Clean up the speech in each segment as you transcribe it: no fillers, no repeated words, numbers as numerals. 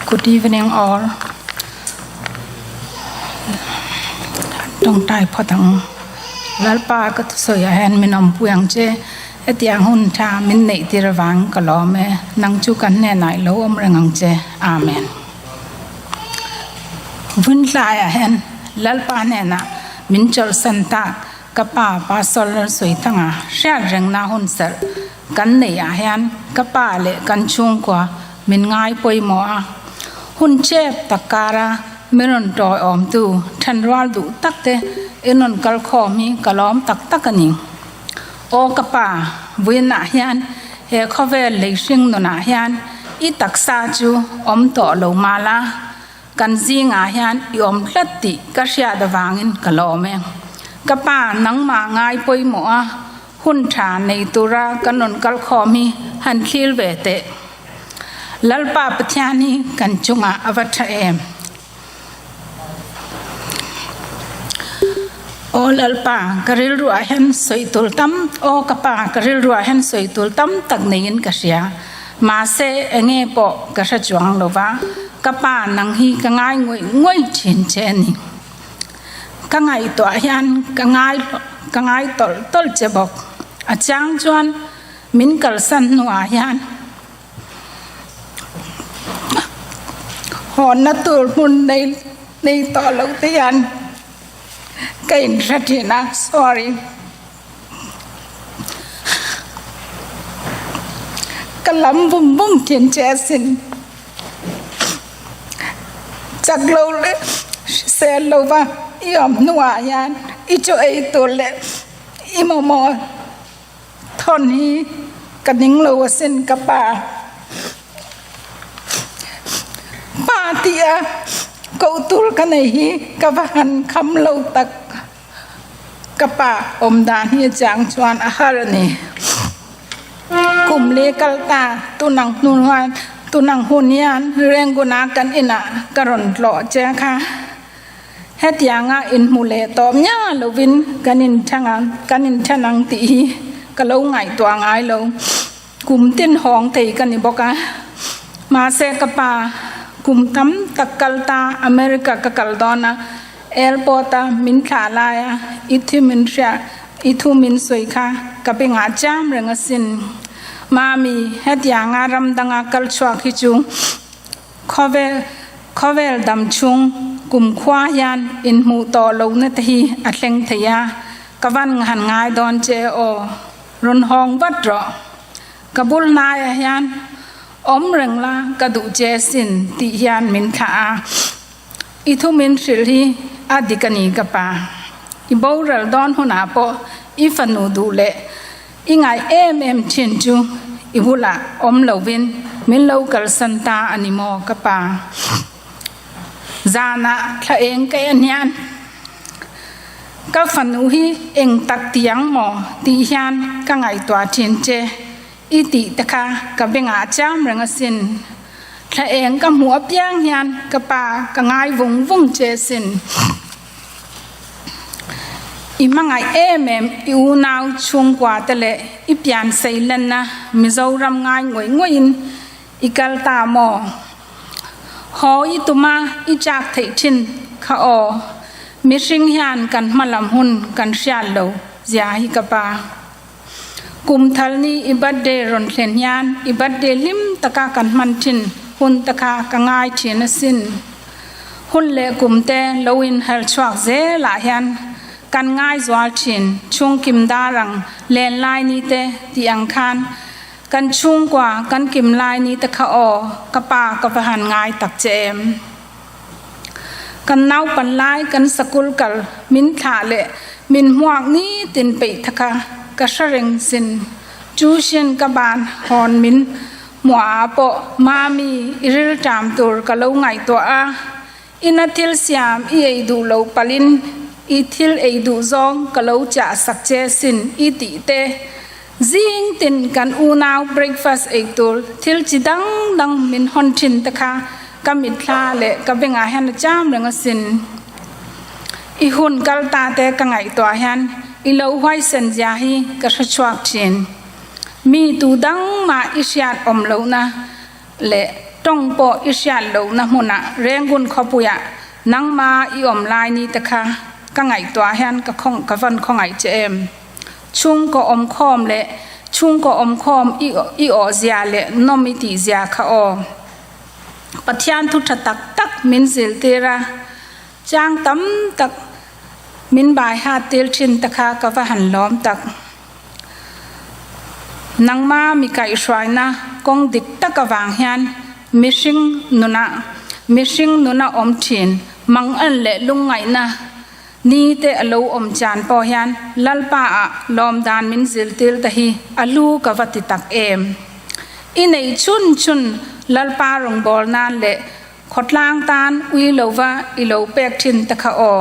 Good evening all. Tawngtai phawt ang. Lalpa ka thusawi ah hian min awmpui ang che. Hetiang hun tha min neih tir avang ka lawm e. Nang chu kan hnenah i lo awm reng ang che. Amen. Vun hlaiah hian Lalpa hnenah min chawlhsan tak ka pa Pastor Lalsawithanga hriat rengna hun serh kan neih ah hian ka pa leh kan chhungkua min ngai pawimawh a, hun chep tak kara min rawn tawiawmtu thenrual duh tak te in rawn kal khawm hi ka lawm tak tak a ni. Aw ka pa, vawiinah hian he khawvel lei hring nunah hian i taksa chu awm tawh lo mal a, kan zingah hian i awm tlat tih ka hriat avangin ka lawm e. Ka pa, nangmah ngai pawimawh a, Hun tha nei tura kan rawn kal khawm hi han thlir ve teh. Lalpa Pathian hi kan chungah a va tha em. Aw Lalpa, ka rilruah hian sawi tul tam, aw ka pa, ka rilruah hian sawi tul tam tak neiin ka hria. Mahse, enge pawh ka hre chuang lo va, ka pa nang hi ka ngai ngawih ngawih thin che a ni. Ka ngaihtuah hian ka ngai ka ngai tawlh tawlh che bawk. A chiang chuan min kalsan hnuah hian hawnna tur hmun nei nei tawh lo te hian ka inhre thin a, sorry. Ka lam vum vum thin che asin. Chak lo leh hrisel lo va i awm hnuah hian i chaw ei tur leh i mamawh thawn hi ka ning lo asin ka pa. Pa tia koh tur ka nei hi ka va han kham lo tak. Ka pa awm dan hi chiang chuan a har a ni. Kum li kal ta tunang hnuan tunang hun hian Renguna kan inah ka rawn tlawh che kha. Hetianga inhmu leh tawp nia lovin kan inthen ang kan inthen ang tih hi ka lo ngaihtuah ngai lo. Kum tin hawng thei ka ni bawk a. Mahse ka pa kum tam tak kal ta America ka kal dawn a. Airport a min thlah lai a i thi min hria i thu min sawi kha ka bengah chiam reng asin. Mami, hetianga ram danga kal chhuak hi chu khawvel khawvel dam chhung kum khua hian inhmuh tawh lohna te hi a thleng thei a, ka van han ngai dawn che aw, rawn hawng vat rawh. Ka bul hnaiah hian awm reng la ka duh che asin tih hian min thlah a. I thu min hrilh hi a dik a ni ka pa. I boral dawn hunah pawh i fanu duh leh i ngaih em em thin chu i bulah awm lovin min lo kalsan ta a ni maw ka pa. Zanah thla eng ka en hian ka fanu hi eng tak ti ang maw tih hian ka ngaihtuah thin che. I tih te kha ka bengah chiam reng asin. Thla eng ka hmuh apiang hian ka pa ka ngai vung vung che asin. I hmangaih em em i unau chhungkua te leh i pian seilenna Mizoram ngai ngawih ngawih in i kal ta maw? Haw i tuma i chak theih thin kha aw. Mihring hian kan hmalam hun kan hriat lo zia hi ka pa. Kum thal ni i birthday rawn thlen hian i birthday hlim taka kan hman thin hun te kha ka ngai thin asin. Hun leh kum te lo in her chhuak zelah hian kan ngai zual thin. Chhungkim dar ang len lai ni te tih ang khan kan chhungkua kan kim lai ni te kha aw ka pa ka va han ngai tak che em. Kan naupan lai kan sakul kal min thlah leh min hmuak nitin peih tha kha ka hre reng sin. Tuition ka ban hawn min hmuah ah pawh Mami i rilṭam tur ka lo ngaihtuah a, ina thil siam i ei duh lo palhin i thil ei duh zawng ka lo chah sak che sin i tih te Zing tin kan unau breakfast ei tur thil chi dang dang min hawn thin te kha ka mitthla leh ka bengah hian a cham reng asin. I hun kal ta te ka ngaihtuah hian i lo huaisen zia hi ka hre chhuak thin. Mi tu dang mah i hriat awm lohna leh. Tawng pawh i hriat lohna hmunah Rengun khawpuiah nangma i awm lai ni te kha ka ngaihtuah hian ka khawng ka van khawngaih che em. Chhungkaw awmkhawm leh chhungkaw awmkhawm i i awh zia leh nawm i tih zia kha aw. Pathian thu tha tak tak min ziltir a, chang tam tak min bai hat tir thin te kha ka va han lawm tak. Nangma mi kaihhruaina kawng dik tak avang hian mihring nuna mihring nuna awm thin mangan leh lungngaihna ni te a lo awm chan pawh hian Lalpa ah lawm dan min zirtir te hi a lu ka va ti tak em. I neih chhun chhun Lalpa rawngbâwl nan leh khawtlang tan ui lova i lo pek thin te kha aw.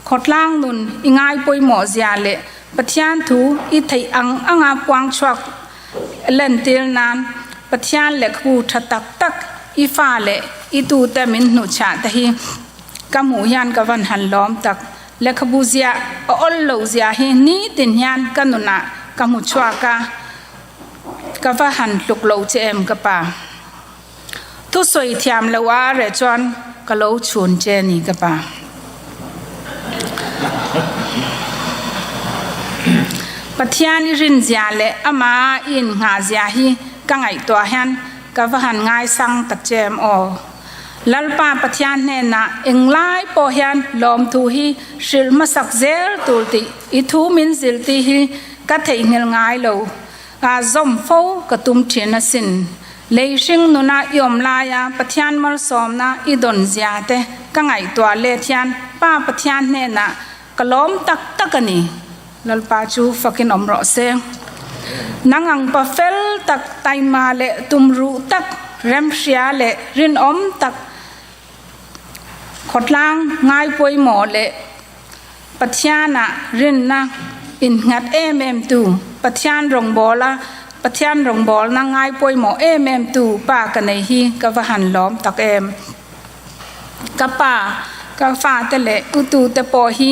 Khawtlang nun i ngai pawimawh zia leh Pathian thu i theih ang anga puang chhuak lentir nan Pathian lehkhabu tha tak tak i fa leh i tute min hnuhchhiah te hi ka hmuh hian ka van han lawm tak. Lehkhabu ziah a awl lo zia hi nitin hian ka nunah ka hmu chhuak a, ka va han hluk lo che em ka pa. Thusawi thiam lo a reh chuan ka lo chhun che ni ka pa. Pathian i rin zia leh ama i innghah zia hi ka ngaihtuah hian ka va han ngaisang tak che em aw. Lalpa Pathian hnenah englai pawh hian lawmthu hi hrilh hmasak zel tur tih i thu min zilti hi ka theihnghilh ngai lo. Ka zawm fo ka tum thin asin. Lei hring nuna i awm laia Pathian malsawmna i dawn zia te ka ngaihtuah let hian Pa Pathian hnenah ka lawm tak tak a ni. Lalpa chu fakin awm rawh se. Nang ang pa fel tak, taima leh tumruh tak, remhria leh rinawm tak, khawtlang ngai pawimawh leh Pathianah rinna innghat em em tu, Pathian rawngbawla Pathian rawngbawlna ngai pawimawh em em tu pa ka nei hi ka va han lawm tak em. Ka pa, ka fate leh utute pawh hi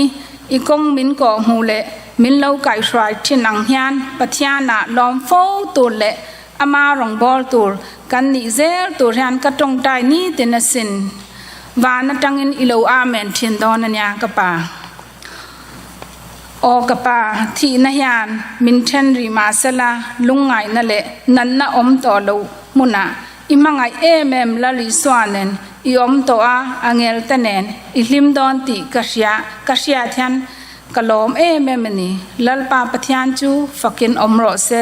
i kawng min kawh hmuh leh min lo kaihhruai thin ang hian Pathianah lawm fo tur leh ama rawngbâwl tur kan nih zel tur hian ka tawngtai nitin asin. Van atangin i lo amen thin dawn a nia ka pa. Aw ka pa, thihna hian min then rih mah sela lungngaihna leh natna awm tawh lo hmunah i hmangaih em em Lal Isua nen i awm tawh a, angel te nen i hlim dawn tih ka hria ka hriat hian ka lawm em em a ni. Lalpa Pathian chu fakin awm rawh se.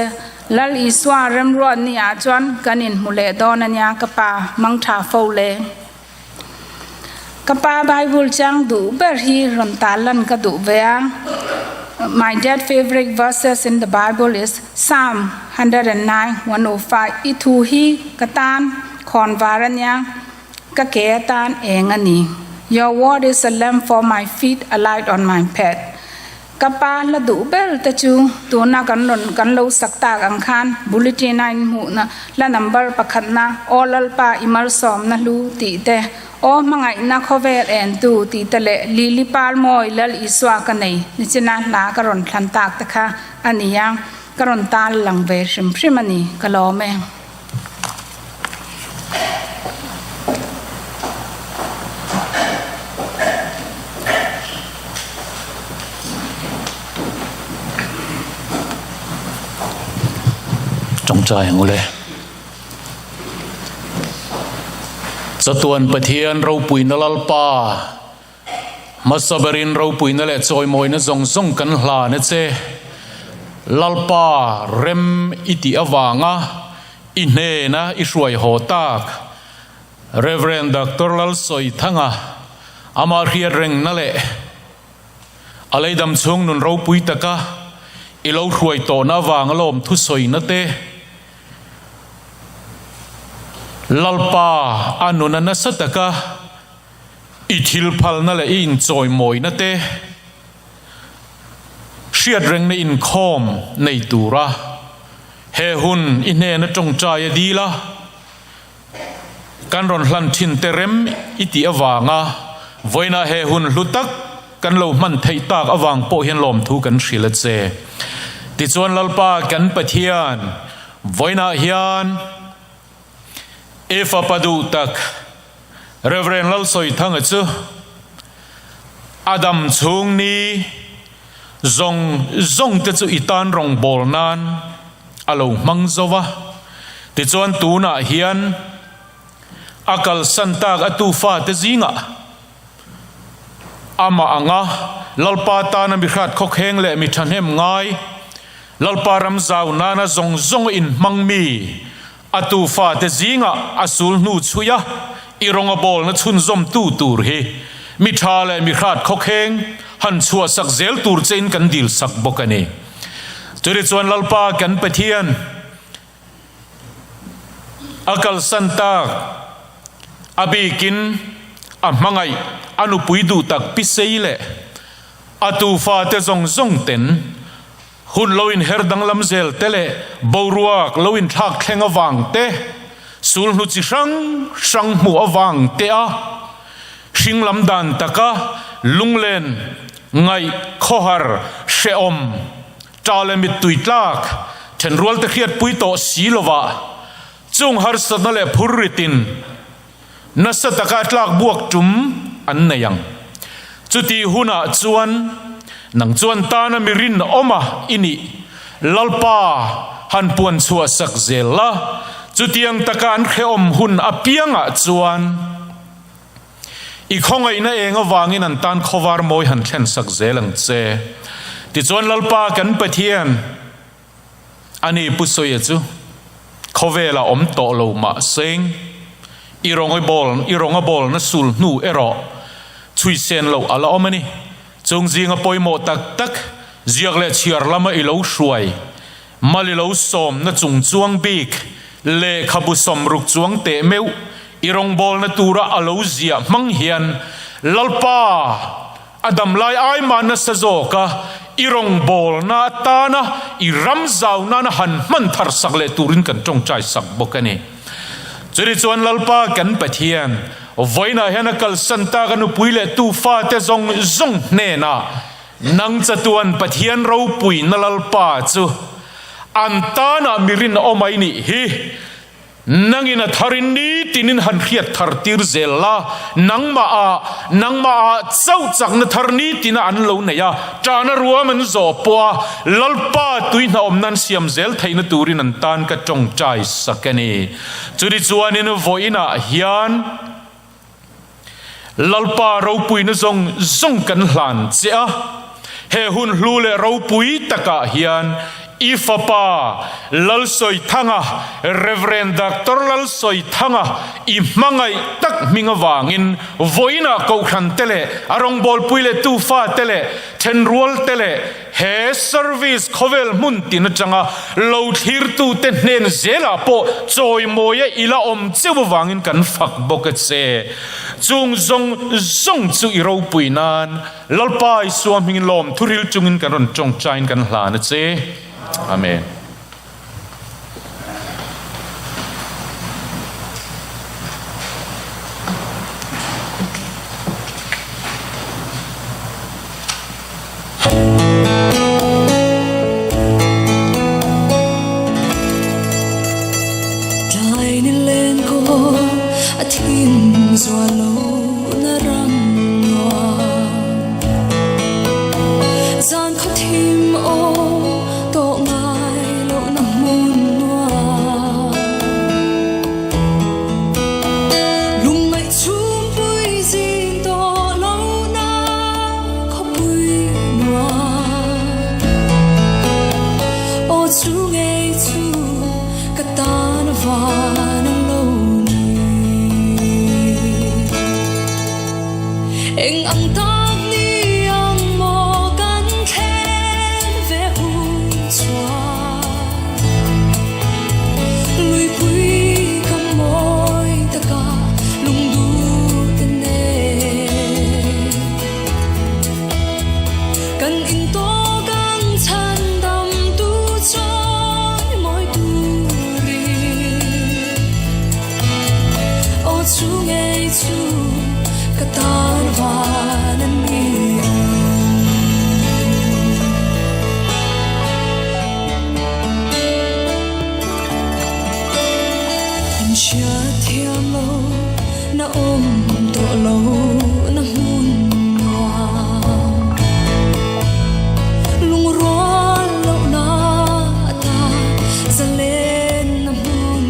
Lal Isua remruat ni ah chuan kan inhmu leh dawn a nia ka pa mangtha fo le. Ka pa Bible chiang duh ber hi rawn ta lan ka duh ve a. My dad favorite verses in the Bible is Psalm 109 105 I thu hi ka tan khawn var a nia ka ke atan eng a ni. Your word is a lamp for my feet, a light on my path. Ka pa hla duh ber te chu tuna kan rawn kan lo sak tak ang khan bulletin a inhmuhna hla number pakhatna Aw Lalpa i malsawmna hlu tih te, Aw hmangaihna khawvel en tu tih te leh Lili Parmawi Lal Isua ka nei nichina hla ka rawn thlan tak te kha a ni a, ka rawn tal lang ve hrim hrim a ni, ka lawm e. Tawngtai ang ule. Chatuan Pathian ropuina Lalpa, hmasa berin ropuina leh chawimawina zawng zawng kan hlan a che. Lalpa rem i tih avanga i hnena i hruai haw tak Rev. Doctor Lalsawithanga amah hriat rengna leh a leidam chhung nun ropui taka i lo hruai tawhna avanga lawm thusawina te Lalpa a nuna nasa taka i thil phalna leh i inchawimawina te hriat rengna inkhawm nei tura he hun i hnena tawngtai a dil a, kan rawn hlan thin te rem i tih avanga vawiinah he hun hlu tak kan lo hman theih tak avang pawh hian lawmthu kan hrilh a che. Tichuan Lalpa kan Pathian vawiinah hian. I fapa duh tak Rev. Lalsawithanga chu a dam chhung ni zawng zawng te chu i tan rawngbâwl nan a lo hmang zo va. Tichuan tunah hian a kalsan tak a tufa te zingah amah anga Lalpa tana mi hrat khawkheng leh mi thahnem ngai, Lalpa ram zau nana zawng zawng a inhmang mi a tufa te zingah a sul hnu chhui a, i rawng a bawlna chhunzawmtu tur hi mi tha leh mi hrat khawkheng han chhuahsak zel tur chein kan dilsak bawk a ni. Chutichuan Lalpa kan Pathian a kalsan tak a bikin a hmangaih a nupui duh tak Pisei leh a tufa te zawng zawng ten Hun lo inher danglam zel te leh boruak lo inthlak thleng avang te, sulhnu chi hrang hrang hmuh avang te a hring lam dan taka lunglen, ngaih, khawhar, hrehawm, ṭa leh mittui tlak ṭhenrual te hriatpui tawh si lovah chung harsatna leh phurritin nasa taka tlak buak tum an nei ang. Chutih hunah chuan nang chuan tana mi rinawma i nih Lalpa han puan chhuah sak zel la, chutiang taka an hrehawm hun apiangah chuan i khawngaihna eng avangin an tan khawvar mawi han thlen sak zel ang che. Tichuan Lalpa kan Pathian, Ani Pu Sawia chu khawvela awm tawh lo mah seng, i rawnga bawl i rawnga bawlna sul hnu erawh chhui sen loh a la awm a ni. Chung zinga pawimawh tak tak ziak leh chhiar lama i lo hruai, mal i lo sawmna chung chuang bik, lehkhabu sawmruk chuang teh meuh i rawngbawlna tura a lo ziah hmang hian Lalpa A damlai ai mah nasa zawk a, i rawngbawlna atana i ram zau nana han hman thar sak leh turin kan tawngtai sak bawk a ni. Chutih chuan Lalpa kan Pathian, vawiinah hian a kalsan tak a nupui leh tufate zawng zawng hnenah nang chatuan Pathian ropuina Lalpa chu an tanah mi rinawm ai nih hi. Nangin a tharin nitinin han hriat thar tir zel la, nangmah ah, nangmah ah chauh chakna thar nitina an lo nei a, ṭahna ruam an zawh pawh a, Lalpa tui hna awmna an siam zel theihna turin an tan ka ṭawngṭai sak a ni. Chutichuanin vawiinah hian Lalpa ropuina zawng zawng kan hlan che a, he hun hlu leh ropui takah hian i fapa Lalsawithanga, Rev. Doctor Lalsawithanga i hmangaih tak hming avangin vawiinah Kohhran te leh a rawngbawlpui leh tufa te leh thenrual te leh He service khawvel hmun tin atanga lo thlirtute hnen zelah pawh chawimawia i la awm cheu avangin kan fak bawk a che. Chung zawng zawng chu i ropui nan Lalpa Isua hmingin lawm thuril chungin kan rawn tawngtaiin kan hlan a che. Amen. Tlai ni len ko a thim zual lo na ram nuam Zan khaw thim aw tawh ngai lo na hmun nuam Lungngaih chhungpui zin tawh lo na khawpui nuam Aw chu ngei chu ka tan van ang lo ni Eng ang tak ni ang maw kan thlen ve hun chuan Luipui ka mawi taka lungduh te nen Kan in tawk ang chhan dam tu chawi mawi turin Aw chu ngei chu ka tan van an ni ang. In hriat thiam. Na awm tawh lo na hmun nuam. Lungrual lohna ata zalen na hmun.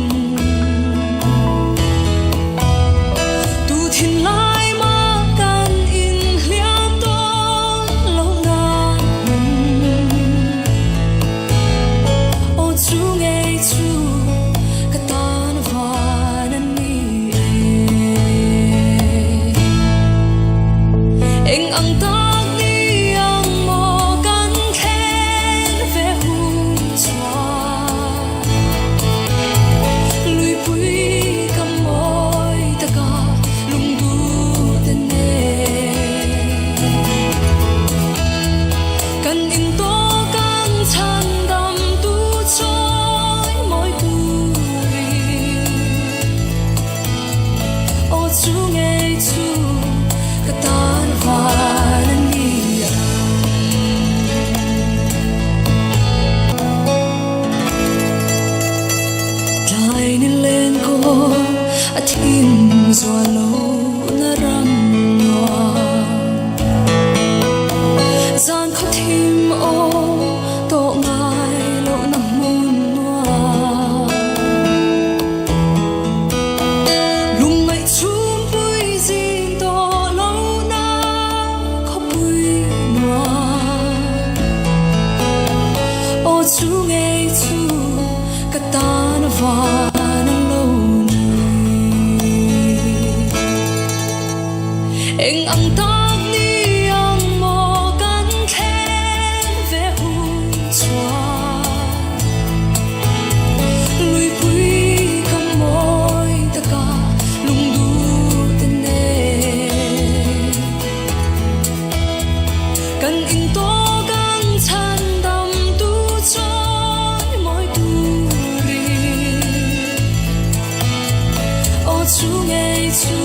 Tu thinlai mah kan inhliam tawn lohna hmun. Aw chu ngei chu ka tan van a ni e. Eng ang tak ni ang maw kan thlen ve hun chuan Luipui ka mawi taka lungduh te nen. Kan in tawk ang chhan dam tu chawi mawi turin Aw chu ngei chu ka tan van a ni ang. Tlai ni len kaw a thim zual lo na ram nuam. Zan khaw thim awm tawh ngai loh na hmun nuam. Lungngaih chhumpui zin tawh lo na khawpui nuam. Aw chu ngei chu ka tan van a lo ni. Eng ang tak ni ang maw kan thlen ve hun chuan Luipui ka mawi taka lungduh te nen Kan in tawk ang chhan dam tu chawi mawi turin Aw chu ngei chu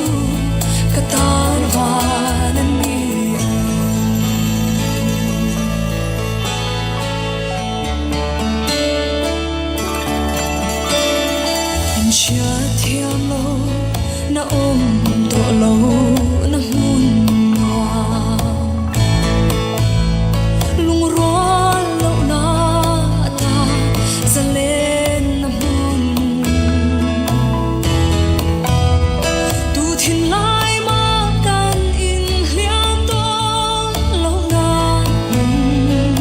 ka tan van a ni ang. In hriat thiam lo na awm tawh lo na hmun nuam. Lungrual lohna ata zalen na hmun. Tu thinlai mah kan inhliam tawn lohna hmun.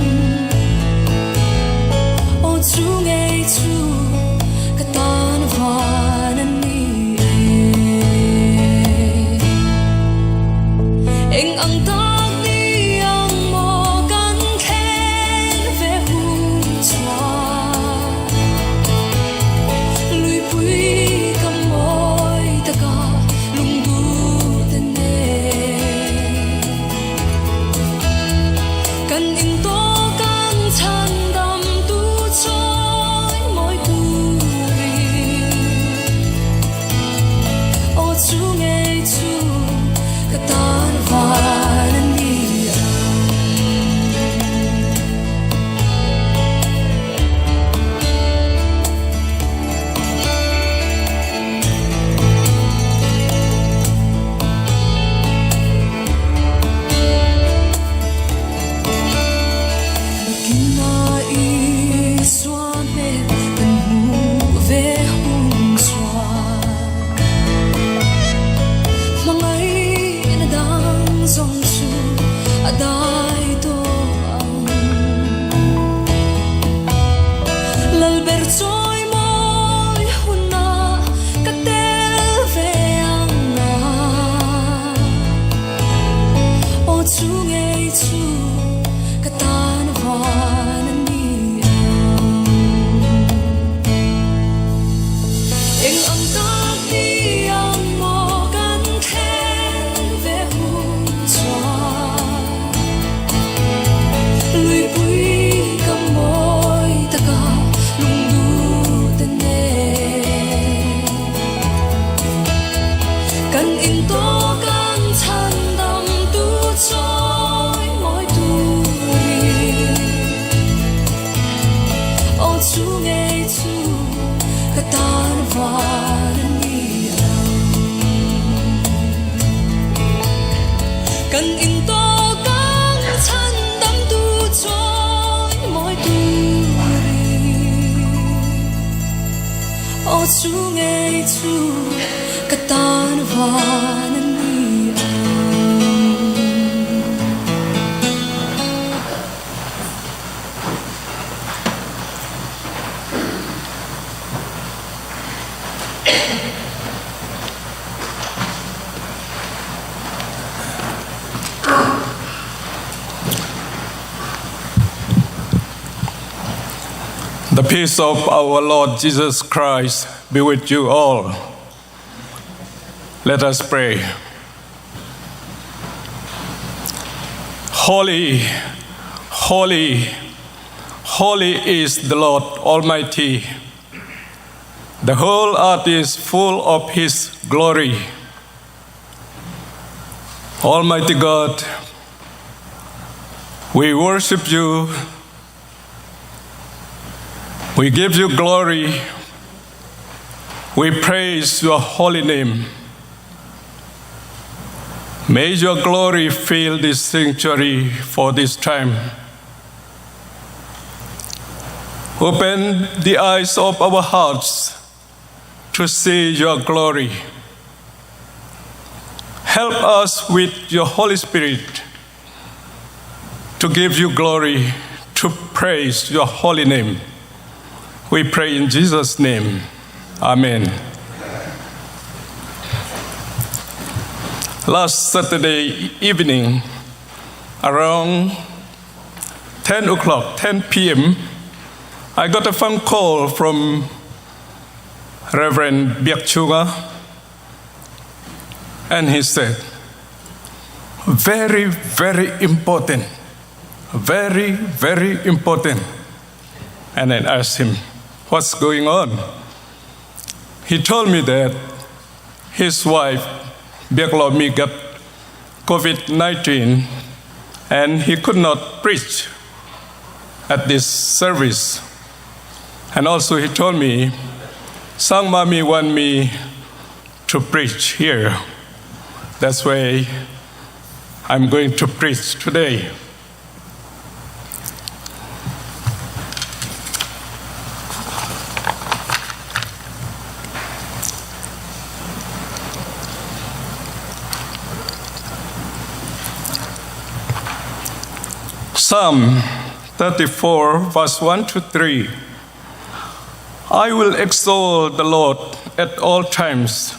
Aw chu ngei chu ka tan van a ni e. Eng ang tak ni ang maw kan thlen ve hun chuan Luipui ka mawi taka lungduh te nen Kan in tawk ang chhan dam tu chawi mawi turin Aw chu ngei chu ka tan van a ni ang. Nakin a Isua hmel kan hmuh ve hun chuan Hmangaihna dang zawng chu a dai tawh ang. Lalber chawi mawi hunah ka tel ve ang a. Aw chu ngei chu. Ka tan van a ni ang. Eng ang tak ni ang maw kan thlen ve hun chuan Luipui ka mawi taka lungduh te nen Kan in tawk ang chhan dam tu chawi mawi turin Aw chu ngei chu ka tan van a ni ang. Kan intawk ang chhandamtu chawimawi turin. Aw chu ngei chu ka tan van a ni ang. The peace of our Lord Jesus Christ be with you all. Let us pray. Holy, holy, holy is the Lord Almighty. The whole earth is full of His glory. Almighty God, we worship you. We give you glory. We praise your holy name. May your glory fill this sanctuary for this time. Open the eyes of our hearts to see your glory. Help us with your Holy Spirit to give you glory, to praise your holy name. We pray in Jesus' name. Amen. Last Saturday evening, around 10 o'clock, 10 p.m., I got a phone call from Reverend Biakchhunga, and he said, very, very important, very, very important. And I asked him, what's going on? He told me that his wife, Biaklomi, got COVID-19 and he could not preach at this service. And also he told me, Sangmami want me to preach here. That's why I'm going to preach today. Psalm 34, verse 1 to 3. I will exalt the Lord at all times.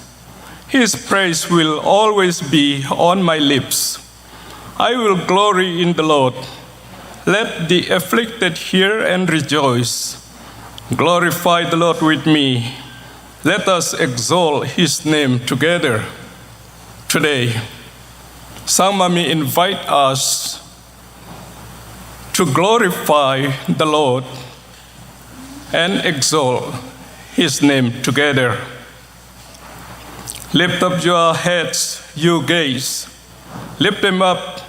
His praise will always be on my lips. I will glory in the Lord. Let the afflicted hear and rejoice. Glorify the Lord with me. Let us exalt his name together. Today, Sangmami invite us to glorify the Lord and exalt his name together. Lift up your heads, you gates. Lift them up,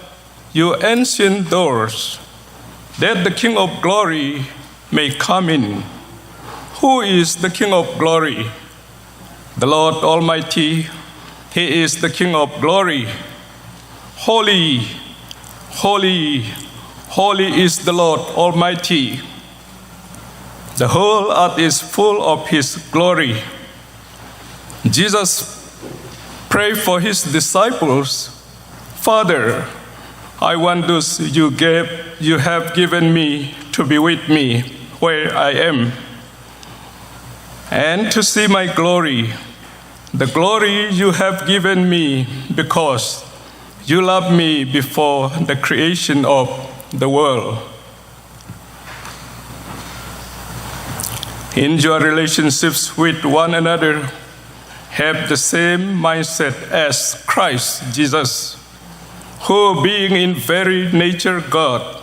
you ancient doors, that the King of glory may come in. Who is the King of glory? The Lord Almighty, he is the King of glory. Holy, holy, holy is the Lord Almighty. The whole earth is full of his glory. Jesus prayed for his disciples, Father, I want those you gave, you have given me to be with me where I am, and to see my glory, the glory you have given me because you loved me before the creation of the world. In your relationships with one another, have the same mindset as Christ Jesus, who, being in very nature God,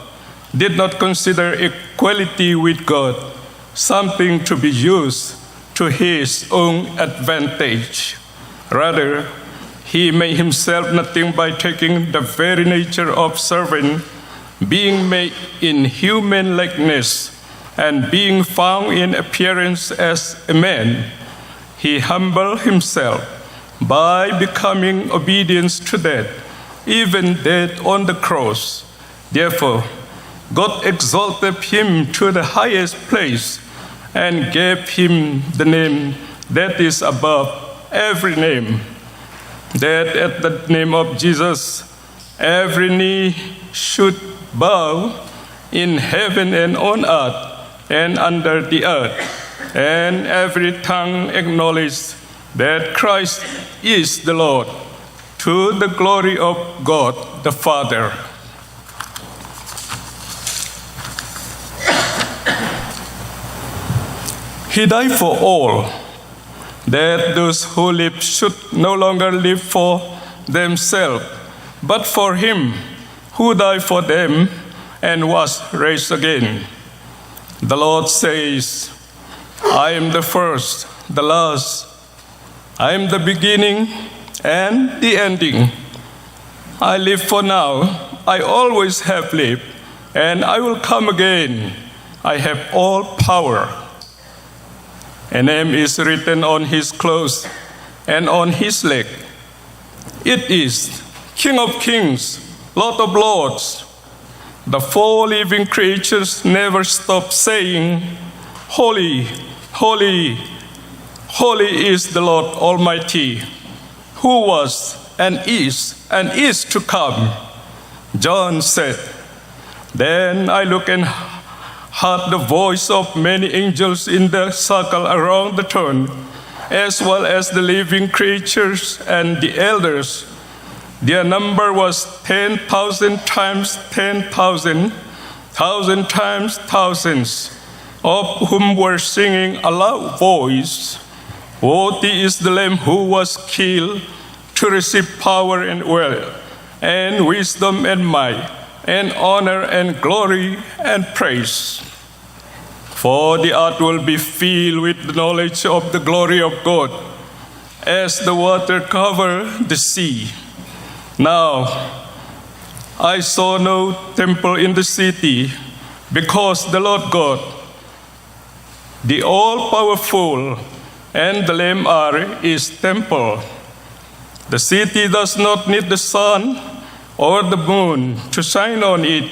did not consider equality with God something to be used to his own advantage. Rather, he made himself nothing by taking the very nature of servant, being made in human likeness, and being found in appearance as a man. He humbled himself by becoming obedient to death, even death on the cross. Therefore, God exalted him to the highest place and gave him the name that is above every name, that at the name of Jesus every knee should bow in heaven and on earth and under the earth, and every tongue acknowledge that Christ is the Lord, to the glory of God the Father. He died for all, that those who live should no longer live for themselves, but for him who died for them and was raised again. The Lord says, I am the first, the last. I am the beginning and the ending. I live for now. I always have lived, and I will come again. I have all power. A name is written on his clothes and on his leg. It is King of Kings, Lord of Lords. The four living creatures never stop saying, Holy, holy, holy is the Lord Almighty, who was and is and is to come. John said, Then I looked and heard the voice of many angels in the circle around the throne, as well as the living creatures and the elders. Their number was 10,000 times 10,000, thousand times thousands, of whom were singing a loud voice, Worthy is the Lamb who was killed to receive power and wealth, and wisdom and might, and honor and glory and praise. For the earth will be filled with the knowledge of the glory of God, as the water cover the sea. Now, I saw no temple in the city, because the Lord God, the all-powerful, and the Lamb are his temple. The city does not need the sun or the moon to shine on it,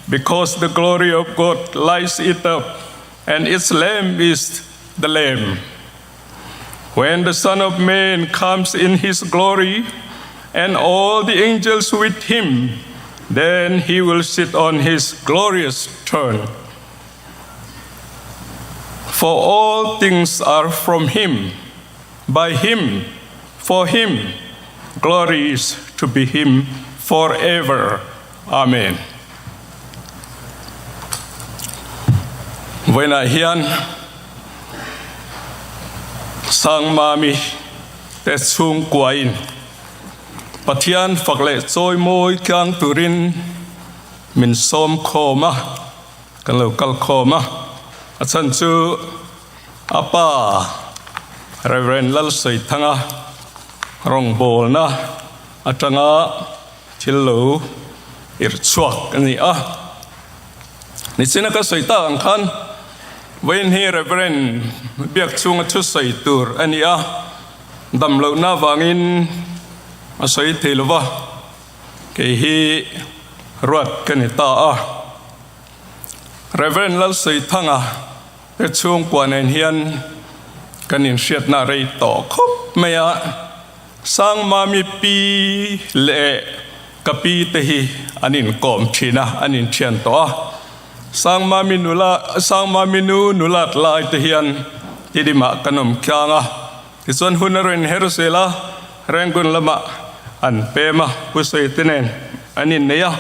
because the glory of God lights it up, and its lamp is the Lamb. When the Son of Man comes in his glory, and all the angels with him, then he will sit on his glorious throne. For all things are from him, by him, for him, glory is to be him forever. Amen. Vawiinah hian Sangmami te chhungkuain Pathian fak leh chawi mawi tlang turin min sawm khawm a, kan lo kal khawm a, a chhan chu a pa Reverend Lalsawithanga rawngbawlna atanga thil lo irh chhuak a ni a. Nichina ka sawi tak ang khan vawiin hi Reverend biak chhunga thu sawi tur a ni a, dam lohna avangin a sawi thei lo va, kei hi ruat ka ni ta a. Reverend Lalsawithanga te chhungkua nen hian kan inhriatna rei tawh khawp mai a. Sangmami pi leh ka pi te hi an inkawm thin a, an inthian tawh a. Sangmami nula, Sangmami nu nulat lai te hian Tidimah kan awm tlang a. Tichuan hun a rawn her zel a, Rangoon lamah an pem a, Pu Sawi te nen an innei a.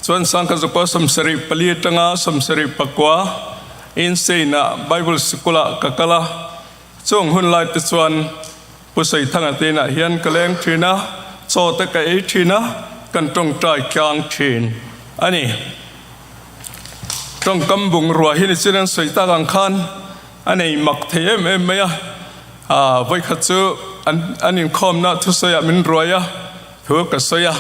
Chuan Sangkazukua 74 atanga 74 Inseina Bible Sikul-ah ka kal a. Chung hun lai te chuan Pu Saithanga te inah hian ka leng thin a, chaw te ka ei thin a, kan tawngtai tlang thin a ni. Tawngkam bungrua hi nichin an sawi tak ang khan a nei mak thei em em mai a, aa vawikhat chu an an inkhawmna thusawiah min ruai a, thu ka sawi a,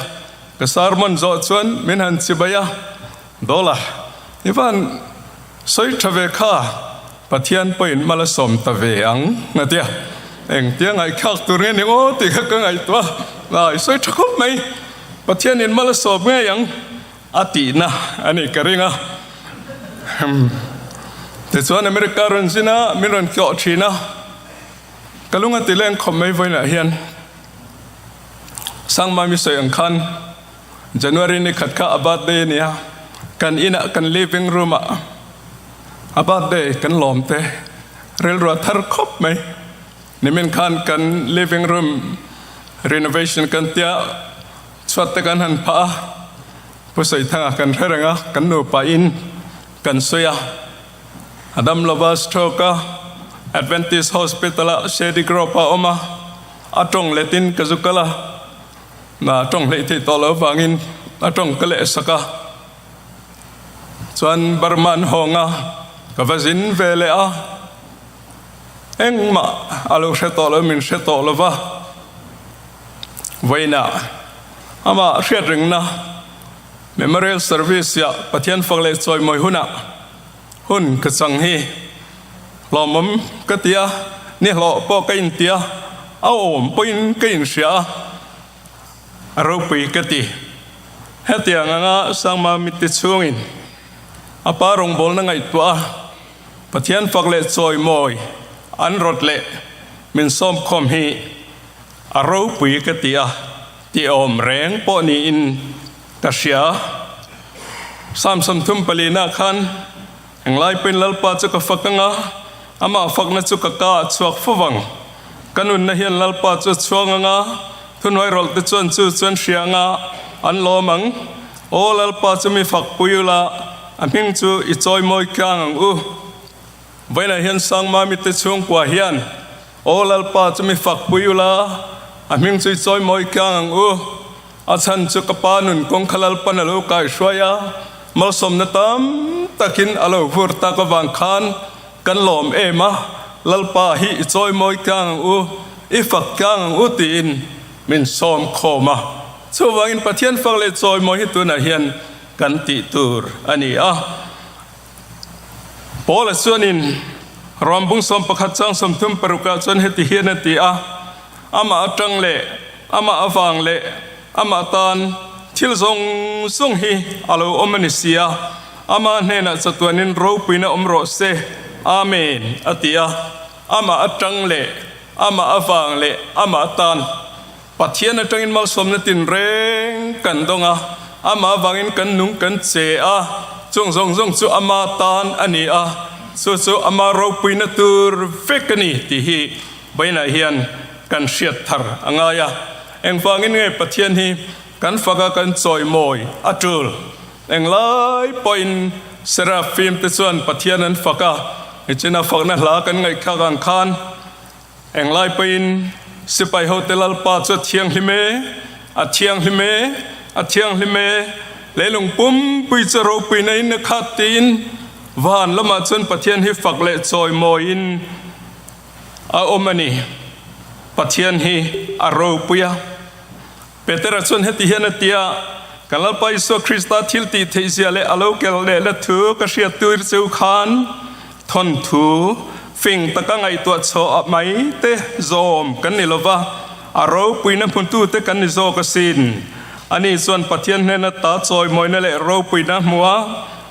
ka sermon zawh chuan min han chibai a, Dawla, i van sawi tha ve kha, Pathian pawhin mal a sawm ta ve ang a tia. Engtia ngaihthlak tur nge ni aw tih kha ka ngaihtuah a, i sawi tha khawp mai. Pathianin mal a sawp ngei ang a tihna a nih ka ring a. Tichuan America rawn zin a, min rawn tlawh thin a, ka lung a ti leng khawp mai vawiinah hian Sangmami sawi ang khan January ni khat kha a birthday a ni a, kan inah kan living room ah a birthday kan lawm te rilru a thar khawp mai. Nimin khan kan living room renovation kan tia chhuat te kan han phah a, Pu Saithanga kan hre reng a, kan nupa in kan sawi a, a dam lova stroke a, Adventist Hospital ah Shady Grove ah a awm a, a tawng letin ka zu kal a, na tawng hleih theih tawh lo avangin a tawng ka leh sak a, chuan Burma an hawng a, ka va zin ve leh a. Engmah a lo hre tawh lo, min hre tawh lo va. Vawiinah amah hriatringna Memorial Service-ah Pathian fak leh chawimawi hunah hun ka chang hi hlawmawm ka ti a, ni hlawh pawh ka inti a, a awm pawhin ka inhria a, a ropui ka ti. Hetiang anga Sangma mitti chhungin a pa rawngbawlna ngaihtuah a, Pathian fak leh chawimawi an rawt leh min sawmkhawm hi a ropui ka ti a, tih awm reng pawh niin ka hria. Psalm 34 ah khan, Englai pawhin Lalpa chu ka fak anga, amah fakna chu ka ka ah chhuak fo vang. Ka nunna hian Lalpa chu a chhuang anga, thuhnuai rawlh te chuan chu chuan hria anga an lawm ang. Aw Lalpa chu mi fak pui ula, a hming chu i chawi mawi tlang ang u. Vawiinah hian Sangmami te chhungkua hian, Aw Lalpa chu mi fak pui ula, a hming chu i chawi mawi tlang ang u. A chhan chu ka pa nun kawng kha Lalpan a lo kai hruai a, malsawmna tam takin a lo vur tak avang khan kan lawm em a, Lalpa hi i chawi mawi tlang ang u, i fak tlang ang u tiin min sawm khawm a. Chuvangin Pathian fak leh chawimawi hi tunah hian kan tih tur a ni a. Paula chuanin Rom bung 11 chang 36 ah chuan heti hian a ti a, Amah atang leh amah avang leh amah tan thil zawng zawng hi a lo awm a ni si a, ama hnenah chatuanin ropuina awm rawh se. Amen, a ti a. Amah atang leh amah avang leh amah tan. Pathian atangin malsawmna tinreng kan dawng a, amah avangin kan nung kan che a, chung zawng zawng chu ama tan a ni a, chu chu ama ropuina tur vek a ni tih hi vawiinah hian kan hriat thar a ngai a. Engvangin nge Pathian hi kan faka kan chawimawi a tul? Englai pawhin Seraphim te chuan Pathian an fak a, nichina fakna hla kan ngaihthlak ang khan, Englai pawhin sipai hote Lalpa chu a thianghlim e, a thianghlim e, a thianghlim e, leilung pumpui chu ropuina in a khat tiin van lamah chuan Pathian hi fak leh chawimawiin a awm a ni. Pathian hi a ropui a. Petera chuan heti hian a ti a, Kan Lalpa Isua Krista thil tih theih zia leh a lo kel lehna thu ka hriat tur cheu khan thawnthu fing taka ngaihtuah chhuah mai te zawm kan ni lova, a ropuina hmutute kan ni zawk asin. Ani chuan Pathian hnena ta chawimawina leh ropuina a hmu a,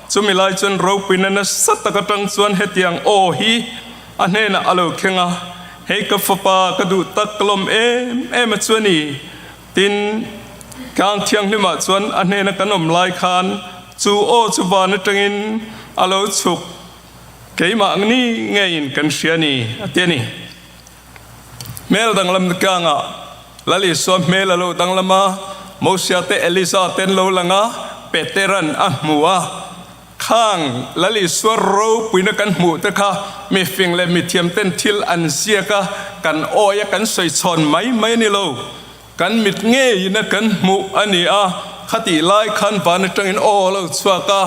chumi lai chuan ropuina nasa tak atang chuan hetiang aw hi a hnenah a lo thleng a, Hei ka fapa ka duh tak ka lawm em em a chu a ni. Tin, tlang thianghlimah chuan a hnena kan awm lai khan chu aw chu van atangin a lo chhuk keimah ni ngeiin kan hria a ni, a ti a ni. Hmel danglam tlangah Lal Isua hmel a lo danglam a, Mosia te Elisa te an lo lang a, Petera'n a hmu a. Khang Lal Isua ropuina kan hmuh te kha mi fing leh mi thiam ten thil an ziak a, kan awi a, kan sawi chhawn mai mai a ni lo. Kan mit ngeiin a kan hmuh a ni a, khatih lai khan van atangin aw lo chhuak a,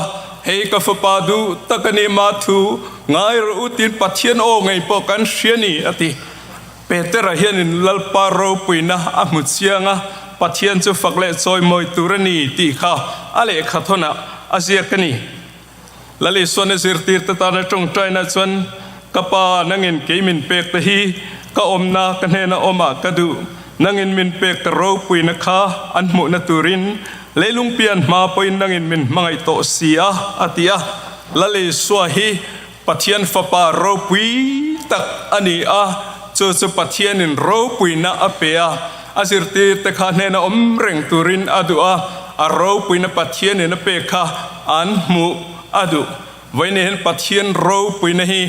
hei ka fapa duh tak a ni ma thu ngai rawh u tiin Pathian aw ngei pawh kan hria ni a ti. Petera hianin Lalpa ropuina a hmu chiang a, Pathian chu fak leh chawimawi tur a ni tih kha a lehkha thawnah a ziak a ni. Lal Isuan a zirtirte tana tawngtaina chuan, Ka Pa, nangin kei min pek te hi ka awmna ka hnena awmah ka duh. Nangin min pek ka ropuina kha an hmuhna turin leilung pian hma pawhin nangin min hmangaih tawh si a, a ti a. Lal Isua hi Pathian Fapa ropui tak a ni a, chu chu Pathianin ropuina a pe a, a zirtirte kha hnena awm reng turin a duh a, a ropuina Pathianin a pek kha an hmuh a duh. Vawiin hian Pathian ropuina hi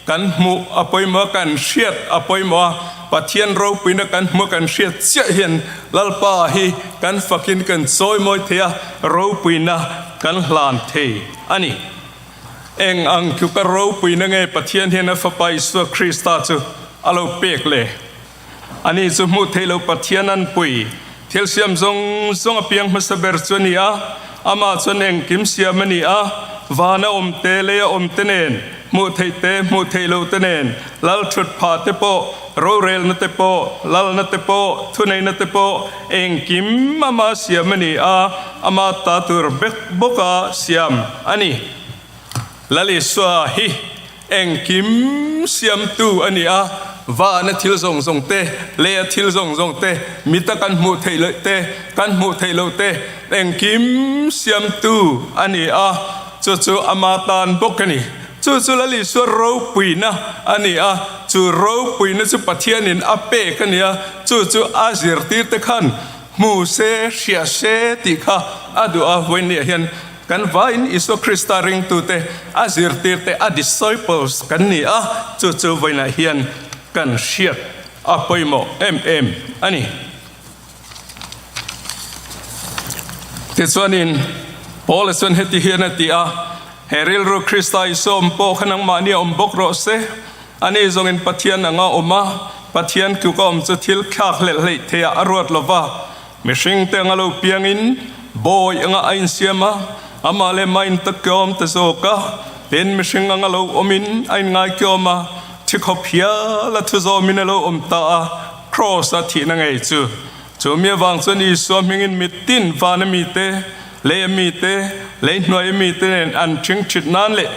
kan hmuh a pawimawh a, kan hriat a pawimawh a, Pathian ropuina kan hmuh a kan hriat chiah hian Lalpa hi kan fakin kan chawimawi thei a, ropuina kan hlan thei a ni. Eng ang tluka ropuina nge Pathian hian a Fapa Isua Krista chu a lo pek le? Ani chu hmuh theih loh Pathian an pui. Thil siam zawng zawng a piang hmasa ber chu a ni a, amah chuan engkim siam a ni a, vana awm te, leia awm te nen, hmuh theih te, hmuh theih loh te nen, lal thut phah te pawh, rorelna te pawh, lalna te pawh, thuneihna te pawh, engkim ama siam a ni a, ama ta tur bek bawka siam a ni. Lal Isua hi Engkim siamtu a ni a, vana thil zawng zawng te, leia thil zawng zawng te, mita kan hmuh theih loh te, kan hmuh theih loh te, engkim siamtu a ni a, chu chu ama tan bawk a ni. Chu chu Lal Isua ropuina a ni a, chu ropuina chu Pathianin a pek a ni a, chu chu a zirtirte khan hmu se, hria se tih kha a duh a, vawiin hian Kan vaiin Isua Krista ringtute, a zirtirte, a disciples kan ni a, chu chu vawiinah hian kan hriat a pawimawh em em a ni. Tichuanin Paula chuan heti hian a ti a, He rilru Krista Isua awm pawh kha nangmahni a awm bawk rawh se, ani zawngin Pathian anga awm a, Pathian tluk a awm chu thil thlak hlelh hleih theiah a ruat lova, Mihringte anga lo piangin bawi anga a insiam a, amah leh mah in takiawm ta zawk a, tin mihring anga lo awmin a inngaikawm a, thi khawp hial a thu zawmin a lo awm ta a, Kraws a thihna ngei chu. Chu mi avang chuan Isua hmingin mitin vana mite, leia mite, lei hnuaia mite nen an ṭhing ṭhit nan leh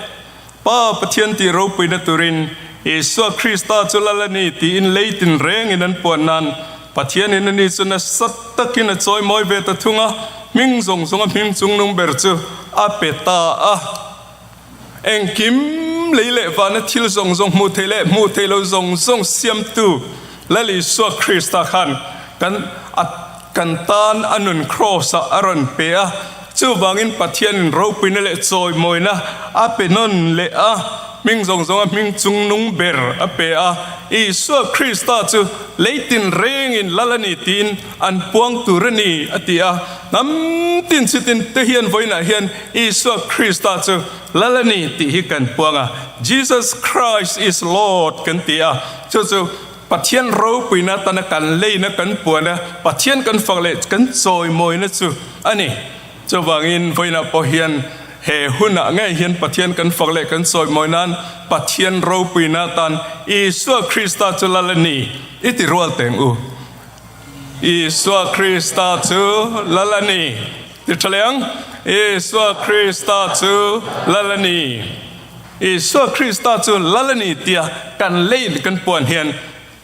Pa Pathian tih ropuina turin Isua Krista chu lal a ni tiin lei tinrengin an puan nan Pathianin ani chu nasa takin a chawi mawi ve ta thung a, hming zawng zawnga hming chungnung ber chu a pe ta a. Engkim lei leh vana thil zawng zawng hmuh theih leh hmuh theih lo zawng zawng siamtu Lal Isua Krista khan kan a kan tan a nun Kraws-ah a rawn pe a, chuvangin Pathianin ropuina leh chawimawina a pe nawn leh a, hming zawng zawnga hming chungnung ber a pe a, Isua Krista chu lei tinrengin lal a ni tiin an puang tur a ni, a ti a. Hnam tin chi tin te hian vawiinah hian Isua Krista chu lal a ni tih hi kan puang a, Jesus Christ is Lord kan ti a, chu chu Pathian ropuina atana kan leina kan puan a, Pathian kan fak leh kan chawimawina chu a ni. Chuvangin vawiinah pawh hian he hunah ngei hian Pathian kan fak leh kan chawimawi nan Pathian ropuina atan Isua Krista chu lal a ni i ti rual teng u. Isua Krista chu lal a ni. Ti tha leh ang. Isua Krista chu lal a ni. Isua Krista chu lal a ni tia kan leiin kan puan hian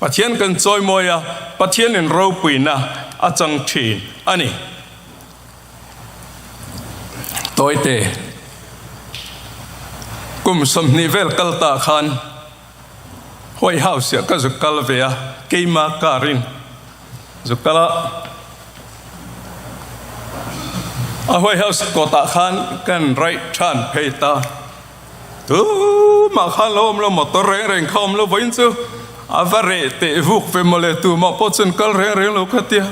Pathian kan chawimawi a, Pathianin ropuina a chang thin a ni. Tawite, kum 20 vel kal ta khan White House ah ka zuk kal ve a, keima car in zuk kal a, a White House kawtah khan kan right than phei ta. Tumah khan lo awm lo, motor reng reng kha awm lo vawiin chu a va reh teh vuk ve mawle, tumah pawh chuan kal reng reng lo kha tia.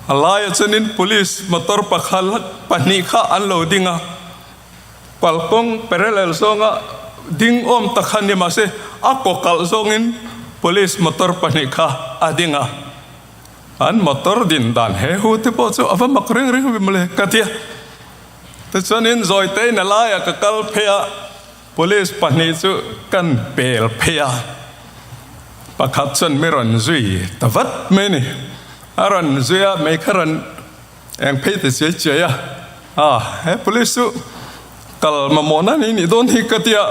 A laiah chuanin police motor pakhat pahnih kha an lo ding a, kalkawng parallel zawnga ding awm tak kha ni mahse a kaw kalh zawngin police motor pahnih kha a ding a. An motor din dan he hu te pawh chu a va mak reng reng ve mawle ka tia. Tichuanin zawitein a laiah ka kal phei a, police pahnih chu kan pel phei a, pakhat chuan mi rawn zui ta vat mai a ni. A rawn zui a, mei kha rawn eng phei ta chiai chiai a, ah he police chu kal mamawhna ni nih dawn hi ka tia,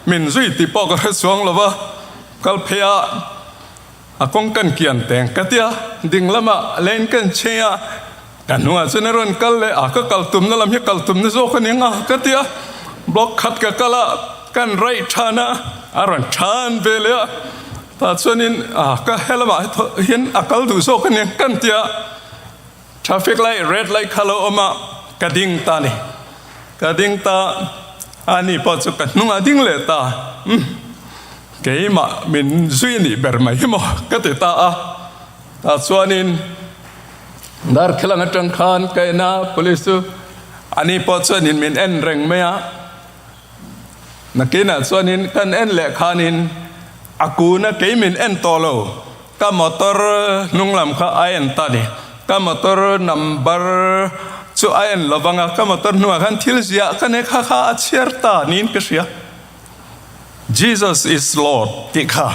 min zui tih pawh ka hre chuang lo va, kal phei a. A kawng kan kian teng ka tia, ding lamah lane kan chei a, ka hnungah chuan a rawn kal leh a, ka kal tumna lam hi kal tumna zawk a ni ang a ka tia, block khat ka kal a, kan right than a, a rawn than ve leh a, tah chuanin a ka helamah hian a kal duh zawk a ni ang kan tia, traffic light red light kha lo awm a, ka ding ta a ni, ka ding ta a ni pawh chu ka hnungah ding leh ta umm. Keimah min zui nih ber mai hi maw ka ti ta a, tah chuanin darthlalang atang khan ka en a, police chu ani pawh chuanin min en reng mai a, nakinah chuanin kan en leh khanin a kuna kei min en tawh lo, ka motor hnung lam kha a en ta ni, ka motor number chu a en lovang a, ka motor hnungah khan thil ziah ka nei kha kha a chhiar ta niin ka hria. Jesus is Lord tih kha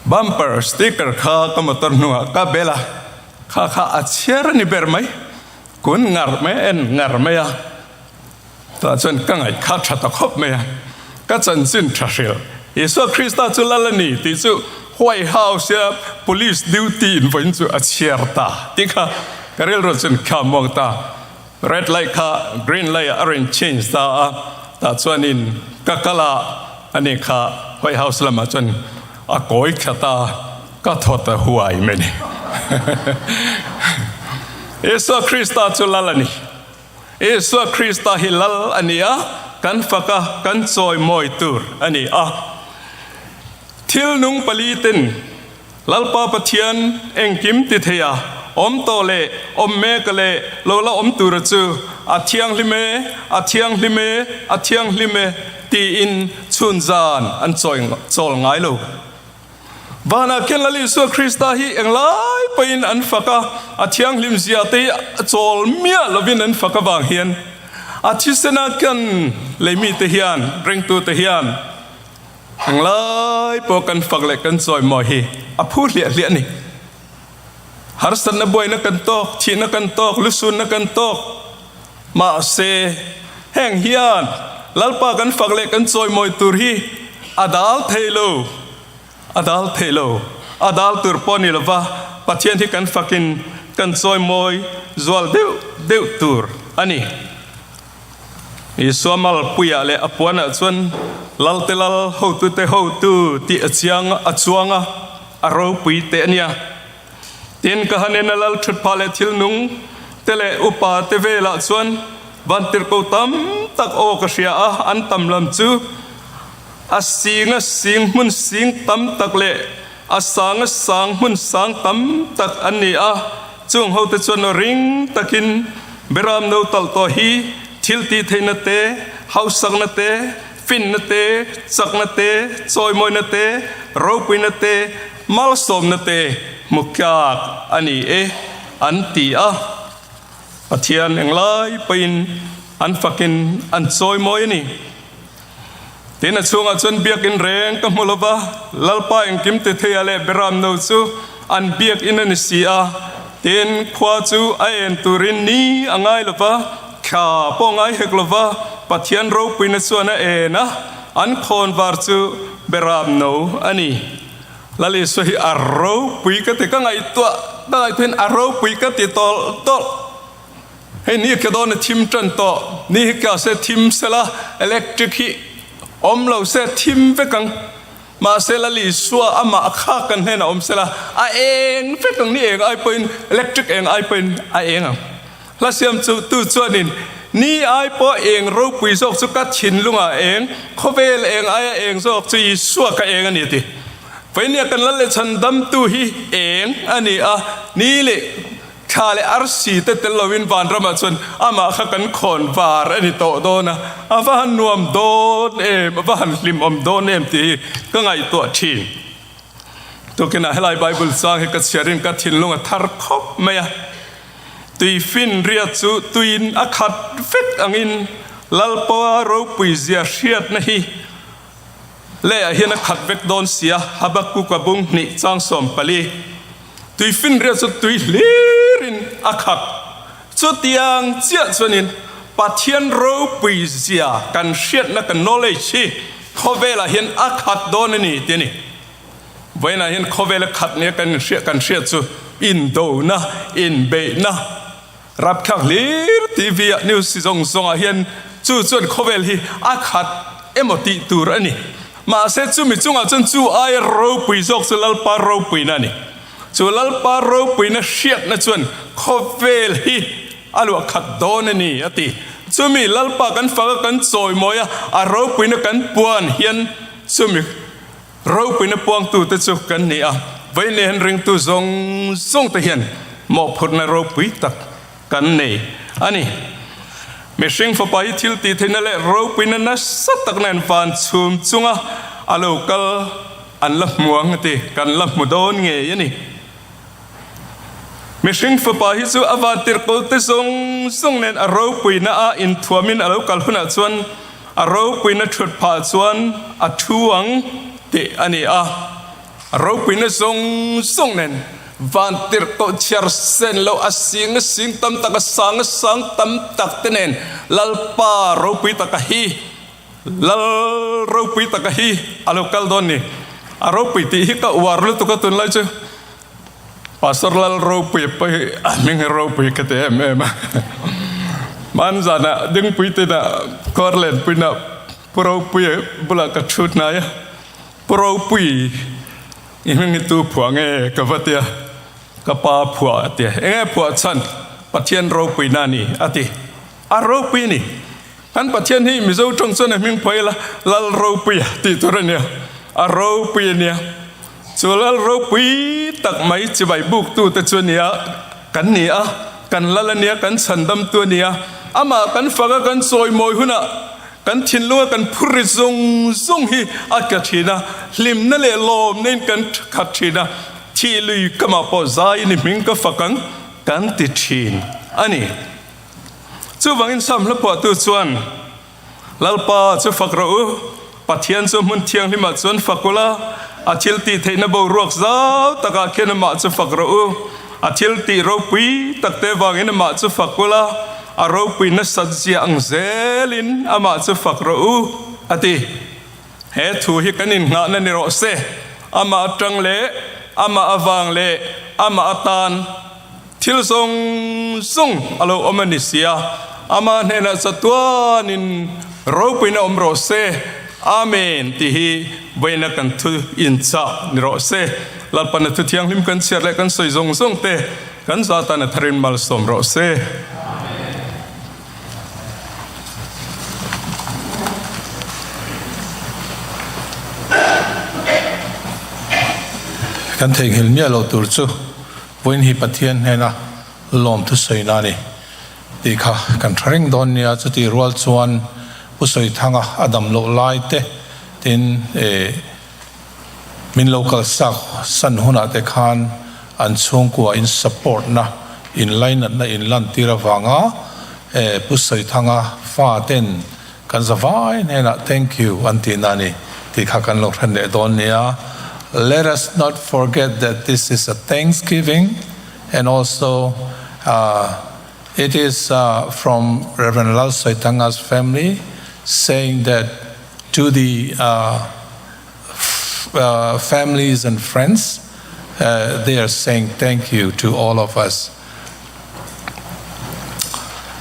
bumper sticker kha ka motor hnungah ka bel a, kha kha a chhiar a ni ber mai, kun ngar mai a en ngar mai a, tah chuan ka ngaih kha tha ta khawp mai a, ka chanchin tha hrilh Isua Krista chu lal a ni tih chu White House a police duty in vawiin chu a chhiar ta tih kha ka rilru chuan kha muang ta. Red light kha green light ah a rawn change ta a, tah chuanin ka kal a, ani kha White House lamah chuan a kawi thla ta, ka thaw ta huai mai ni. Isua Krista chu lal a ni. Isua Krista hi lal a ni a, kan fak a, kan chawimawi tur a ni a. Thil nung pali ten Lalpa Pathian engkim ti thei a, awm tawh leh awm mek leh lo la awm tura chu a thianghlim e, a thianghlim e, a thianghlim e tiin chhun zan an chawi chawl ngai lo. Vanah khian Lal Isua Krista hi englai pawhin an fak a, a thianghlim zia te hi chawl miah lovin an fak avang hian a thisena kan leimite hian ringtute hian, Englai pawh kan fak leh kan chawi maw hi a phu hliah hliah a ni. Harsatna buaina kan tawk, thihna kan tawk, lusunna kan tawk. Mahse, heng hian Lalpa kan fak leh kan chawi mawi tur hi a dal thei lo, a dal thei lo. A dal tur pawh ni lova Pathian hi kan fakin kan chawi mawi zual deuh deuh tur a ni. Isua malpuiah leh a puanah chuan Lalte Lal, hotute hotu tih a chiang a chuang a, a ropui teh a nia. Tin, ka han en a Lal thutphah leh thil nung te leh upa te velah chuan vantirhko tam tak aw ka hria a, an tam lam chu a sing a sing hmun sing tam tak leh a sang a sang hmun sang tam tak an ni a. Chung hote chuan ring takin Beram no talh tawh hi thil tih theihna te, hausakna te, finna te, chakna te, chawimawina te, ropuina te, malsawmna te hmu tlak a ni e an ti a. Pathian englai pawhin an fakin an chawimawi a ni. Tin, a chhungah chuan biakinn reng ka hmu lo va, Lalpa engkim ti theia leh Beram no chu an biakinn a ni si a. Tin, khua chu a en turin ni a ngai lo va, thla pawh ngai hek lo va, Pathian ropuina chuan a en a, an khawnvar chu Beram no a ni. Lal Isua hi a ropui ka ti, ka ngaihtuah ka ngaihtuahin a ropui ka ti tawlh tawlh. Hei ni ka dawn a thim tan tawh, ni hi ka se thim sela electric hi awm lo se thim vek ang, mahse Lal Isua amah kha kan hnenah awm sela a eng vek ang, ni eng ai pawhin electric eng ai pawhin a eng ang. Hla siam chu tu chuanin ni ai pawh eng ropui zawk chu ka thinlungah eng, khawvel eng aia eng zawk chu Isua ka eng a ni a ti. Vawinia kan Lal leh Chhandamtu hi eng a ni a, ni leh Thla leh arsi te tel loin vanramah chuan amah kha kan khawn var a ni tawh dawn a, a va han nuam dawn em, a va han hlimawm dawn em tih hi ka ngaihtuah thin. Tukinah helai Bible chang hi ka chhiarin ka thinlung a thar khawp mai a, Tuifin riat chu tuiin a khat vek angin Lalpa ropui zia hriatna hi Leiah hian a khat vek dawn sia, Habakkuk-a bung hnih chang 14. Tuifinriat chu tui hlirin a khat. Chutiang chiah chuanin Pathian ropui zia kan hriatna kan knowledge hi khawvelah hian a khat dawn a ni ti a ni. Vawiinah hian khawvela khat nia kan inhriat kan hriat chu indona, inbeihna, rapthlak hlir TV ah news si zawng zawngah hian chu chuan khawvel hi a khat emaw tih tur a ni. Mahse chumi chungah chuan chu aia ropui zawk chu Lalpa ropuina a ni. Chu Lalpa ropuina hriatna chuan khawvel hi a luah khat dawn a ni a ti. Chumi Lalpa kan fak a kan chawimawi a, a ropuina kan puan hian chumi ropuina puangtute chu kan ni a. Vawiin hian ringtu zawng zawng te hian mawhphurhna ropui tak kan nei a ni. Mihring fapa hi thil tih theihna leh ropuina nasa tak nen van chhum chunga a lo kal an la hmu ang a ti, kan la hmu dawn ngei a ni. Mihring fapa hi chu a vantirhko te zawng zawng nen a ropuina a inthuamin a lo kal hunah chuan a ropuina thut phah chuan a thu ang tih a ni a. A ropuina zawng zawng nen vantirhko chhiar sen loh a sing a sing tam tak a sang a sang tam tak te nen Lalpa ropui taka hi Lal ropui taka hi a lo kal dawn ni. A ropui tih hi ka uar lutuk a tunlai chu Pastor Lal ropui pawh hi a hming hi ropui ka ti em em a. Hman zanah dingpui tinah Kawrlenpuina Pu Ropuia bulah ka thu hnai a, Pu Ropui i hming hi tu phuah nge ka va ti a, ka pa phuah a ti a. Enge phuah chhan? Pathian ropuina a ni a ti. A ropui a ni. Kan Pathian hi Mizo tawng chuan a hming phawi ila Lal Ropuia tih tur a nia, a ropui a nia. Chu Lal ropui tak mai chibai buktu te chu a nia, kan ni a, kan Lal a nia, kan chhandamtu a nia. Amah kan fak a, kan chawimawi hunah kan thinlunga kan phur ri zawng zawng hi a tla thin a, hlimna leh lawmna in kan khat thin a, thih lui kamah pawh zaiin i hming ka fak ang kan ti thin a ni. Chuvangin Sam hlaphuahtu chuan, Lalpa chu fak rawh u, Pathian chu hmun thianghlimah chuan fak ula, a thil tih theihna boruak zau takah khian amah chu fak rawh u, a thil tih ropui takte vangin amah chu fak ula, a ropui nasat zia ang zelin amah chu fak rawh u, a ti. He thu hi kan innghahna ni rawh se, amah atang leh amah avang leh amah atan thil zawng zawng a lo awm a ni sia, amah hnenah chatuanin ropuina awm rawh se, Amen tih hi vawiina kan thu inchah ni rawh se. Lalpana thu thianghlim kan chhiar leh kan sawi zawng zawng te kan za tan a tharin malsawm rawh se. Kan theihnghilh miah loh tur chu vawiin hi Pathian hnena lawm thusawi na a ni tih kha kan tha reng dawn nia. Chutih rual chuan Pu Sawithanga a dam loh lai te tin min lo kalsak san hunah te khan an chhungkua in support na, in lainatna in lantir avanga Pu Sawithanga fa ten kan zavai hnenah thank you an tihna a ni tih kha kan lo hre leh dawn nia. Let us not forget that this is a thanksgiving and also it is from Rev Lalsawithanga's family saying that to the families and friends they are saying thank you to all of us.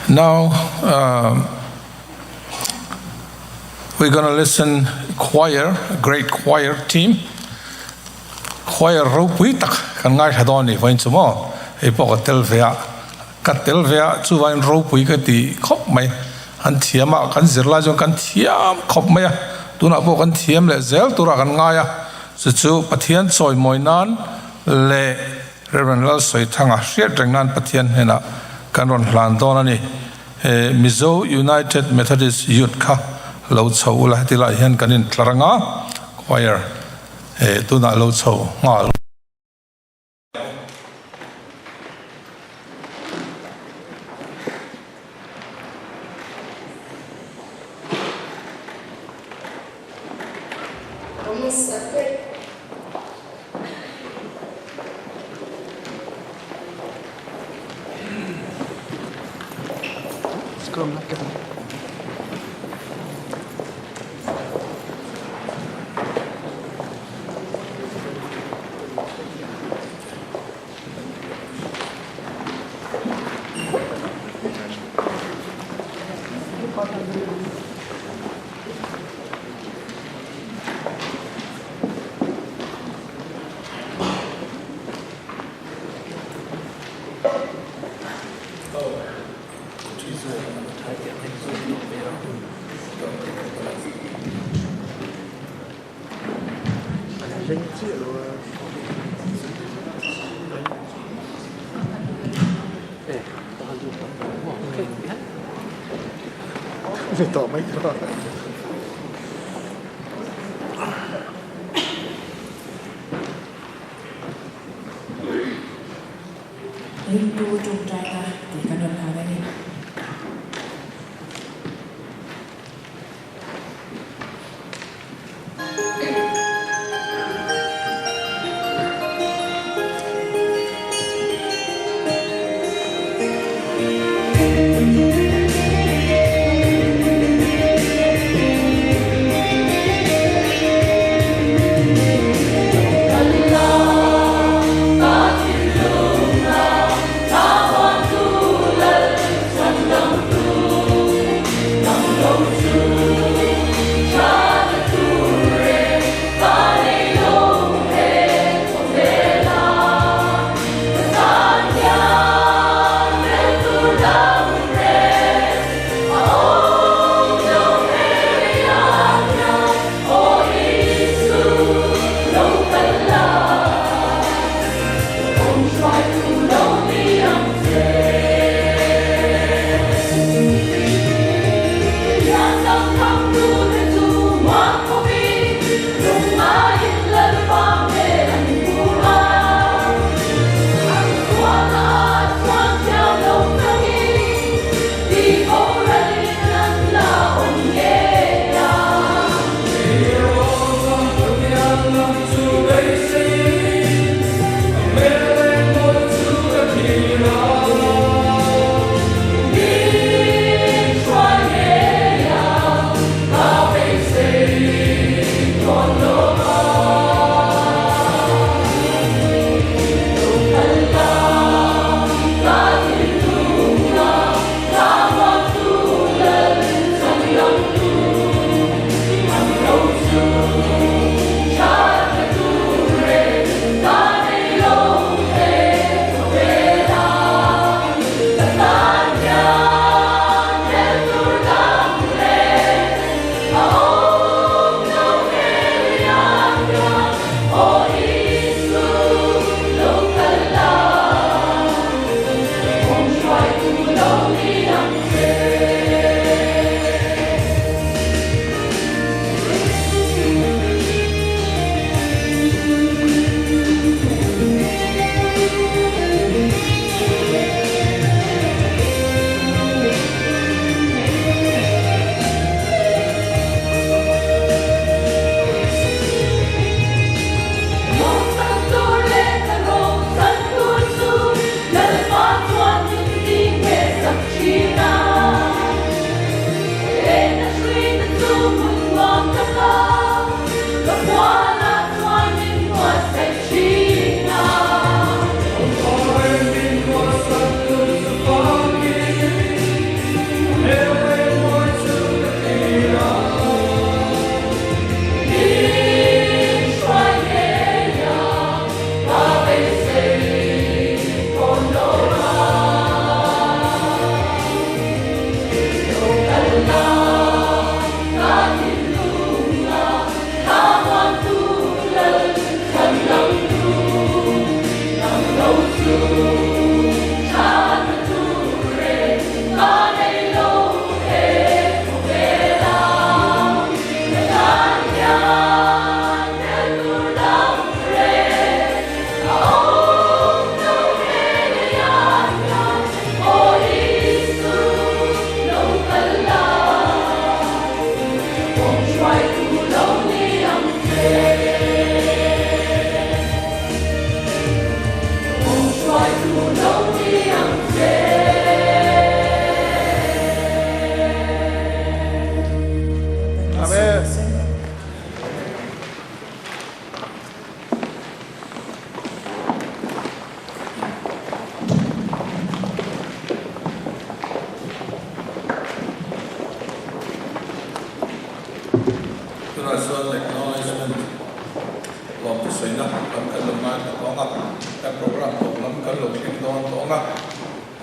Now um, we're going to listen choir, great choir team. Choir ropui tak kan ngai tha dawn ni vawiin chu maw hei pawh ka tel ve a ka tel ve a chuvain ropui ka ti khawp mai an thiam a kan zirlai chuan kan thiam khawp mai a tunah pawh kan thiam leh zel turah kan ngai a chu chu Pathian chawimawi nan leh Rev Lalsawithanga hriat reng nan Pathian hnenah kan rawn hlan dawn a ni. Mizo United Methodist Youth kha lo chho ula heti lai hian kan intlar anga choir tunah lo chho nghal. Ringtu tawngtaina tih kan rawn hlan a ni.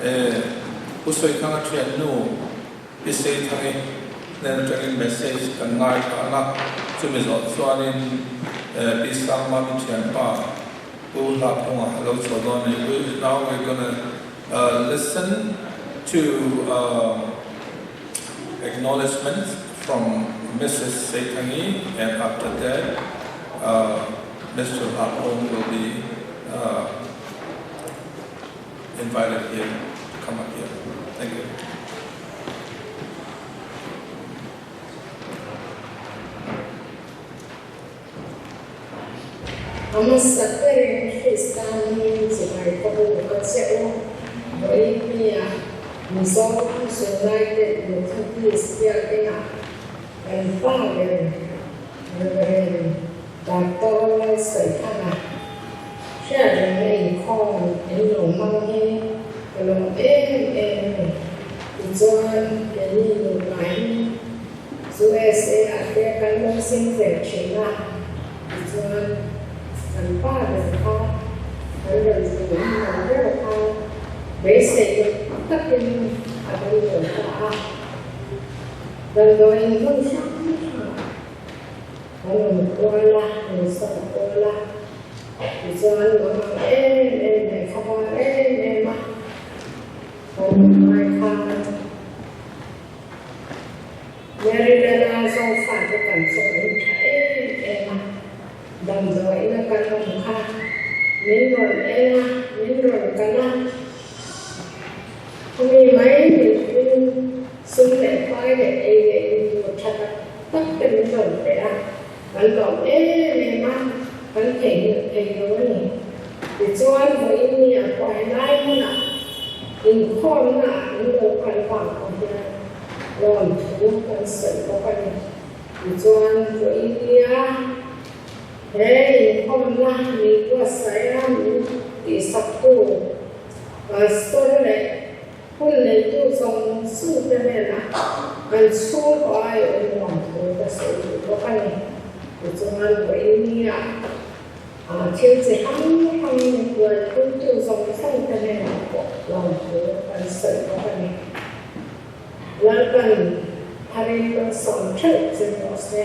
Pu Sawithanga thiannu Pi Seithangi hnen atangin message kan ngaithla ang a, chumi zawh chuanin Pi Sangmami thianpa Pu Hlaphunga a lo chhuah dawn a ni. We now we're gonna listen to acknowledgement from Mrs Seithangi and after that Mister Hlaphung will be invited here to come up here. Thank you. A hmasa berin Krista hming chibai ka bu ka che u. Vawiin Mizoram United Methodist Biakinah kan pa ber Rev. Doctor Lalsaithanga hriatrengna inkhawm in lo hmang hi ka lawm em em a ni. Tichuan, keini nupa hi USA ah te kan lo zin ve thin a, tichuan kan pa ber kha kan rawn zin hman deuh khan beisei tak takin a damdawi ta a, damdawiin hmun hrang hrangah Kan rawn kual a, rawn sak a kual a, tichuan mang ang em em leh khabar em em a kan ngai khan Maryland-a Zofate kan chu an tha em em a, damdawiin a kan awm kha min rawn en a, min rawn kan a, khawmi mai ni lovin sum leh pai leh ei leh in tur tha tak tak te min rawn pe a, kan lawm em em a, kan theihnghilh thei lo a ni. Tichuan, vawiin ni a pawh helai hmunah inkhawmna ah min lo kal vang pawh hian lawmthu kan sawi bawk a ni. Tichuan, vawiin nia he inkhawmna min buatsaih a min tihsaktu Pastor leh Hun neitu zawng zawng te hnenah kan chhungkaw aiawm nuam thu ka sawi duh bawk a ni. Tichuan, vawiin ah thil chi hrang hrang buaipuitu zawng zawng te hnenah pawh lawmthu kan sawi bawk a ni. Lalpan tharin malsawm theuh che rawh se.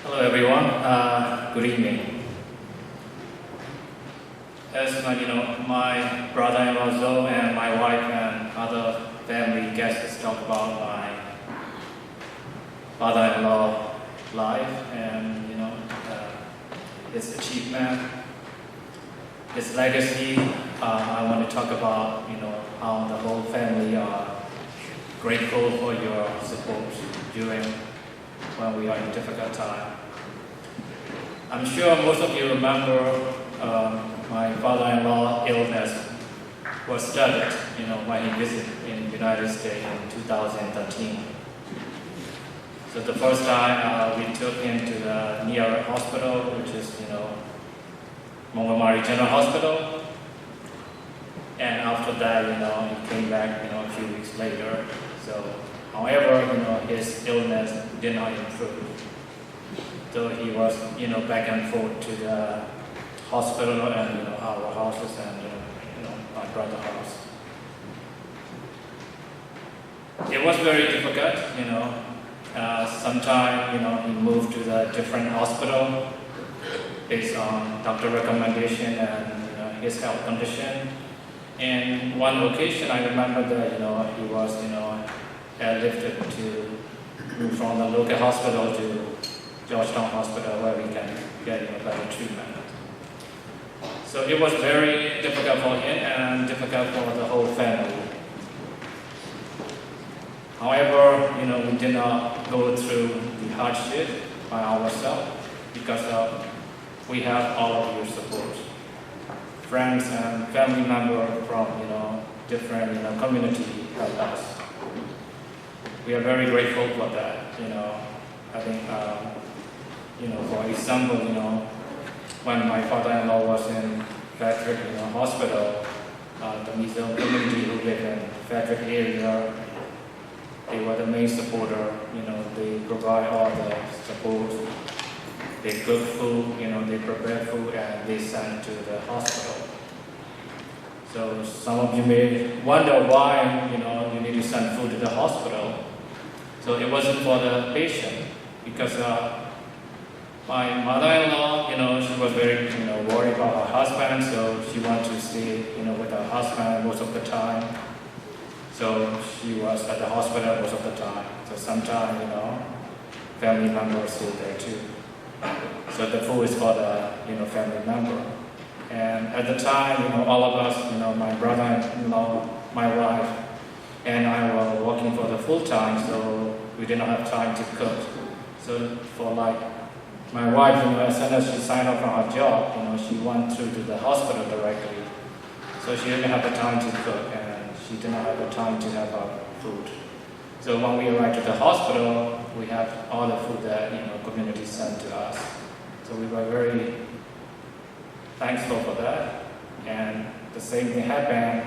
Hello everyone, uh, good evening. As my, you know, my brother-in-law Zoe and my wife and other family guests talk about my father-in-law life and you know uh, his achievement, his legacy. Uh, I want to talk about you know how the whole family are grateful for your support during when we are in difficult time. I'm sure most of you remember um, my father-in-law illness was started, you know, when he visited in United States in 2013. So the first time uh, we took him to the near hospital, which is, you know, Montgomery General Hospital. And after that, you know, he came back, you know, a few weeks later. So, however, you know, his illness did not improve. So he was, you know, back and forth to the hospital and, you know, our houses and, you know, my brother's house. It was very difficult, you know. Uh, sometime, you know, he moved to the different hospital based on doctor recommendation and you know, his health condition. And one occasion, I remember that you know he was you know airlifted to move from the local hospital to Georgetown Hospital where we can get you know, better treatment. So it was very difficult for him and difficult for the whole family. However, you know, we did not go through the hardship by ourselves because of we have all of your support. Friends and family members from, you know, different you know, community helped us. We are very grateful for that, you know. I think, um, you know, for example, you know, when my father-in-law was in Frederick, you know, hospital, the Mizo community who live in Frederick area, they were the main supporter. You know, they provide all the support. They cook food, you know, they prepare food and they send to the hospital. So some of you may wonder why, you know, you need to send food to the hospital. So it wasn't for the patient because my mother-in-law, you know, she was very, you know, worried about her husband, so she wanted to stay, you know, with her husband most of the time. So she was at the hospital most of the time. So sometimes, you know, family members stay there too. So the food is for the, you know, family member. And at the time, you know, all of us, you know, my brother-in-law, my wife, and I were working for the full time, so we did not have time to cook. So for like my wife, you know, as soon as she signed up for her job, you know, she went through to the hospital directly. So she didn't have the time to cook, and she did not have the time to have our food. So when we arrived at the hospital, we had all the food that, you know, community sent to us. So we were very thankful for that. And the same thing happened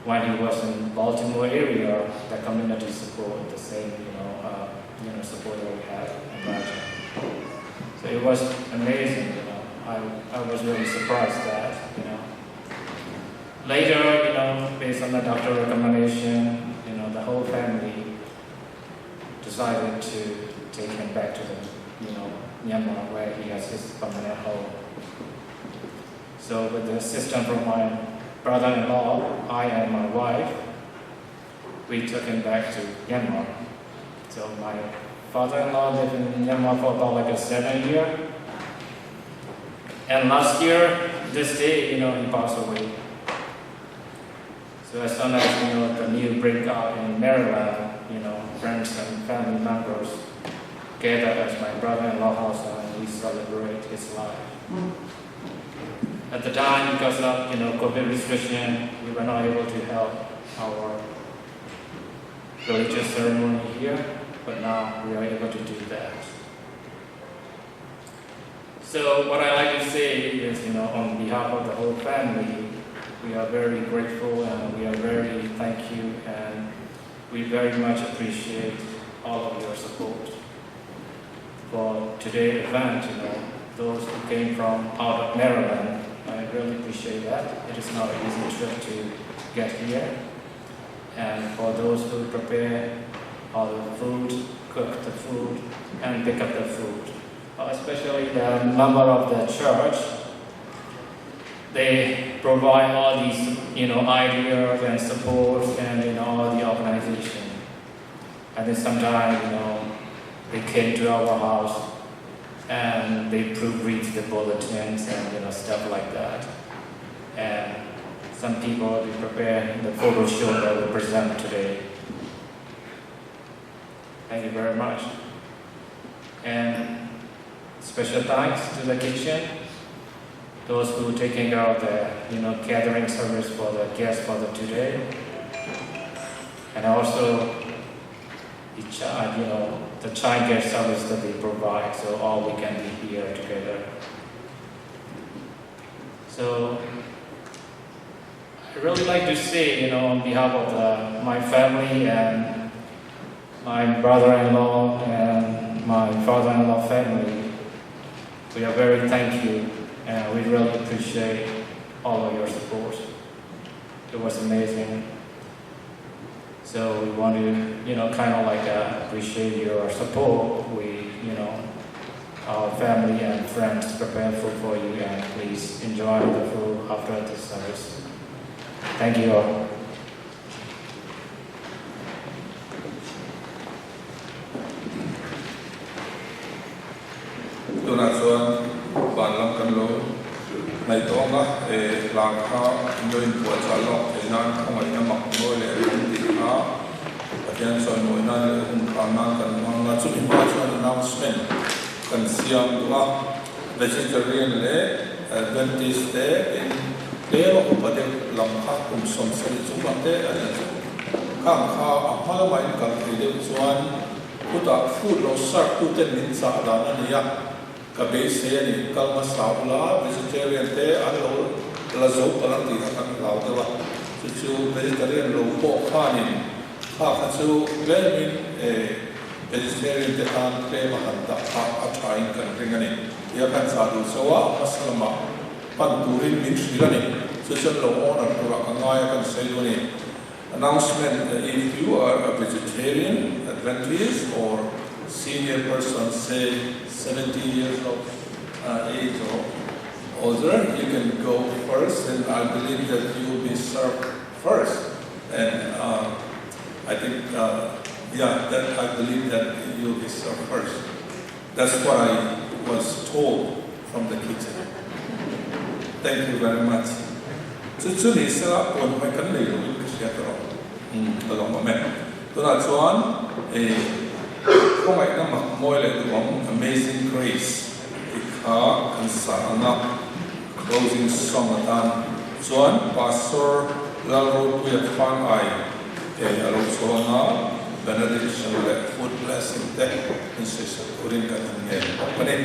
when he was in Baltimore area. The community support, the same, you know, support that we had in Belgium. So it was amazing, you know. I was really surprised that, you know. Later, you know, based on the doctor recommendation, you know, the whole family decided to take him back to the, you know, Myanmar, where he has his permanent home. So with the assistance from my brother-in-law, I and my wife, we took him back to Myanmar. So my father-in-law lived in Myanmar for about like a 7 years. And last year, this day, you know, he passed away. So as soon as, you know, the new breakout in Maryland, you know, friends and family members gathered at my brother-in-law house and we celebrate his life. At the time, because of, you know, COVID restriction, we were not able to help our religious ceremony here, but now we are able to do that. So what I like to say is, you know, on behalf of the whole family, we are very grateful and we are very thank you, and we very much appreciate all of your support for today's event. You know, those who came from out of Maryland, I really appreciate that. It is not an easy trip to get here. And for those who prepare all the food, cook the food, and pick up the food, especially the member of the church, they provide all these, you know, ideas and support and, you know, all the organization. And then sometimes, you know, they came to our house and they proofread the bulletins and, you know, stuff like that. And some people, they prepare the photo show that we present today. Thank you very much. And special thanks to the kitchen, those who are taking care of the, you know, catering service for the guests for the today, and also the child, you know, the child care service that they provide, so all we can be here together. So I really like to say, you know, on behalf of my family and my brother-in-law and my father-in-law family, we are very thank you, and we really appreciate all of your support. It was amazing. So we want to, you know, kind of like appreciate your support. We, you know, our family and friends prepare food for you, and please enjoy the food after this service. Thank you all. Tunah chuan van lam kan lo hnaih tawh ang a, hla kha lo inpuahchah lawk theih nan khawngaihna mak nawi leh ring tih kha Pathian sawi mawi nan leh hun khar nan kan hmang a, chumi hma chuan announcement kan siam duh a, vegetarian leh Adventist te in tlem a upa deuh lam kha kum 70 chung lam te a ni chu. Khang kha a hma lamah in kal thei deuh chuan khutah food lo serve tu ten min chah dan a ni a. Ka beisei a ni, kal hmasa ula vegetarian te an lo la zo palh ang tih kha kan hlau deuh a, chu chu vegetarian lo pawh khanin kha kha chu tlemin vegetarian te tan tlem a han dah kha a thain kan ring a ni tia kan chah duh chauh a, hmasa lamah pan turin min hrilh a ni, chu chuan lo owner turah ka ngai a kan sawi duh a ni. Announcement, If you are a vegetarian, Adventist or senior person say 70 years of age or older, you can go first and I believe that you will be served first. And I think, yeah, that I believe that you'll be served first. That's what I was told from the kitchen. Thank you very much. Chu chu ni sela puan hmai kan nei loin ka hria ta rawh. Umm ka lawm awm e. Tunah chuan eh khawngaihna mak mawi leh duhawm Amazing Grace tih kha kan sa ang a, closing song atan chuan Pastor Lalropuia Khan ai eh a lo chhuang a, benediction leh food blessing te min sawisak turin kan han ngen bawk a ni.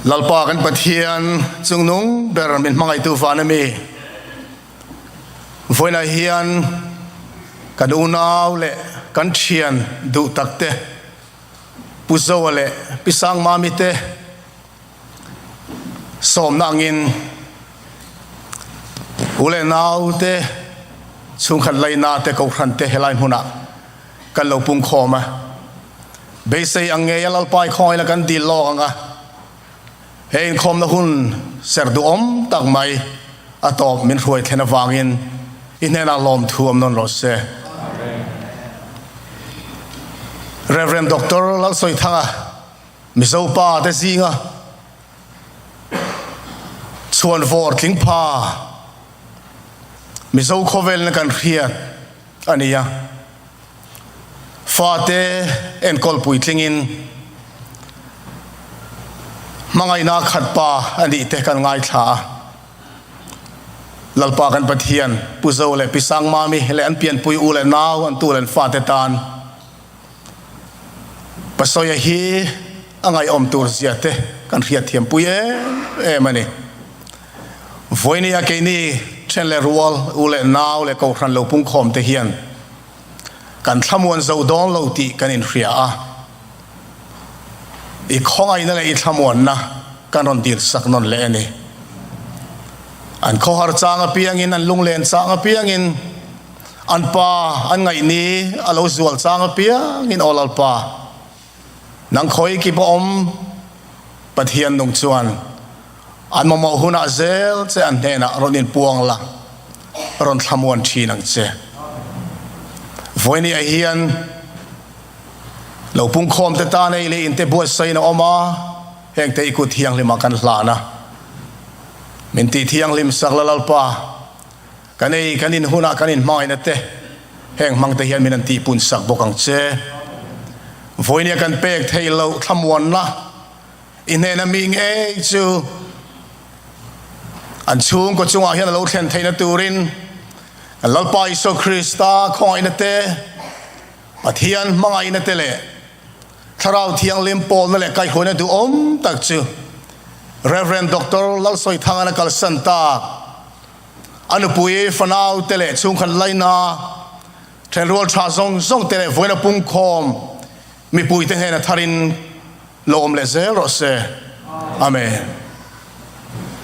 Lalpa kan Pathian chungnung ber min hmangaihtu van ami vawiinah hian kan unau leh kan thian duh takte Pu Zoa leh Pi Sangmami te Sawmna angin u leh nau te, chhungkhat laina te, kohhran te helai hmunah kan lo pungkhawm a. Beisei ang ngeia Lalpai khawngaihna kan dil lawk ang a, he inkhawmna hun ser duhawm tak mai a tawp min hruai thlen avangin i hnenah lawmthu awm nawn rawh se. Rev. Doctor Lalsawithanga. Mizo pa te zinga chhuan vawr tling pha Mizo khawvelna kan hriat a ni a, fate enkawl puitlingin hmangaihna khat pa a nih te kan ngaithla a. Lalpa kan Pathian Pu Zo leh Pi Sangmami leh an pianpui u leh nau an tu leh an fate tan. Pasawia hi a ngaihawm tur zia te kan hriatthiam pui em em a ni. Vawinia keini then leh rual, u leh nau leh kohhran lo pungkhawm te hian kan thlamuan zo dawn lo tih kan inhria a, i khawngaihna leh i thlamuanna kan rawn dil sak nawn leh a ni. An khawhar chang apiangin, an lunglen chang apiangin, an pa an ngaihni a lo zual chang apiangin aw Lalpa, nang khawi kip a awm Pathian nung chuan an mamawh hunah zel che an hnenah rawn inpuang la, rawn thlamuan thin ang che. Vawinia hian lo pungkhawm te tan ei leh inte buatsain a awm a, hengte i kut thianghlimah kan hlan a, min tih thianghlim sak la Lalpa, kan ei kan in hunah kan inhmangaihna te heng hmang te hian min an tihpun sak bawk ang che. Vawinia kan pek theih loh thlamuanna i hnena mi ngei chu an chhungkaw chungah hian a lo thlen theihna turin kan Lalpa Isua Krista khawngaihna te, Pathian hmangaihna te leh Thlarau Thianghlim pawlna leh kaihhruaina duhawm tak chu Rev. Doctor Lalsawithangan a kalsan tak. A nupui fanau te leh chhungkhat laina thenrual tha zawng zawng te leh vawiina pungkhawm mipui te hnena tharin lo awm leh zel rawh se. Amen.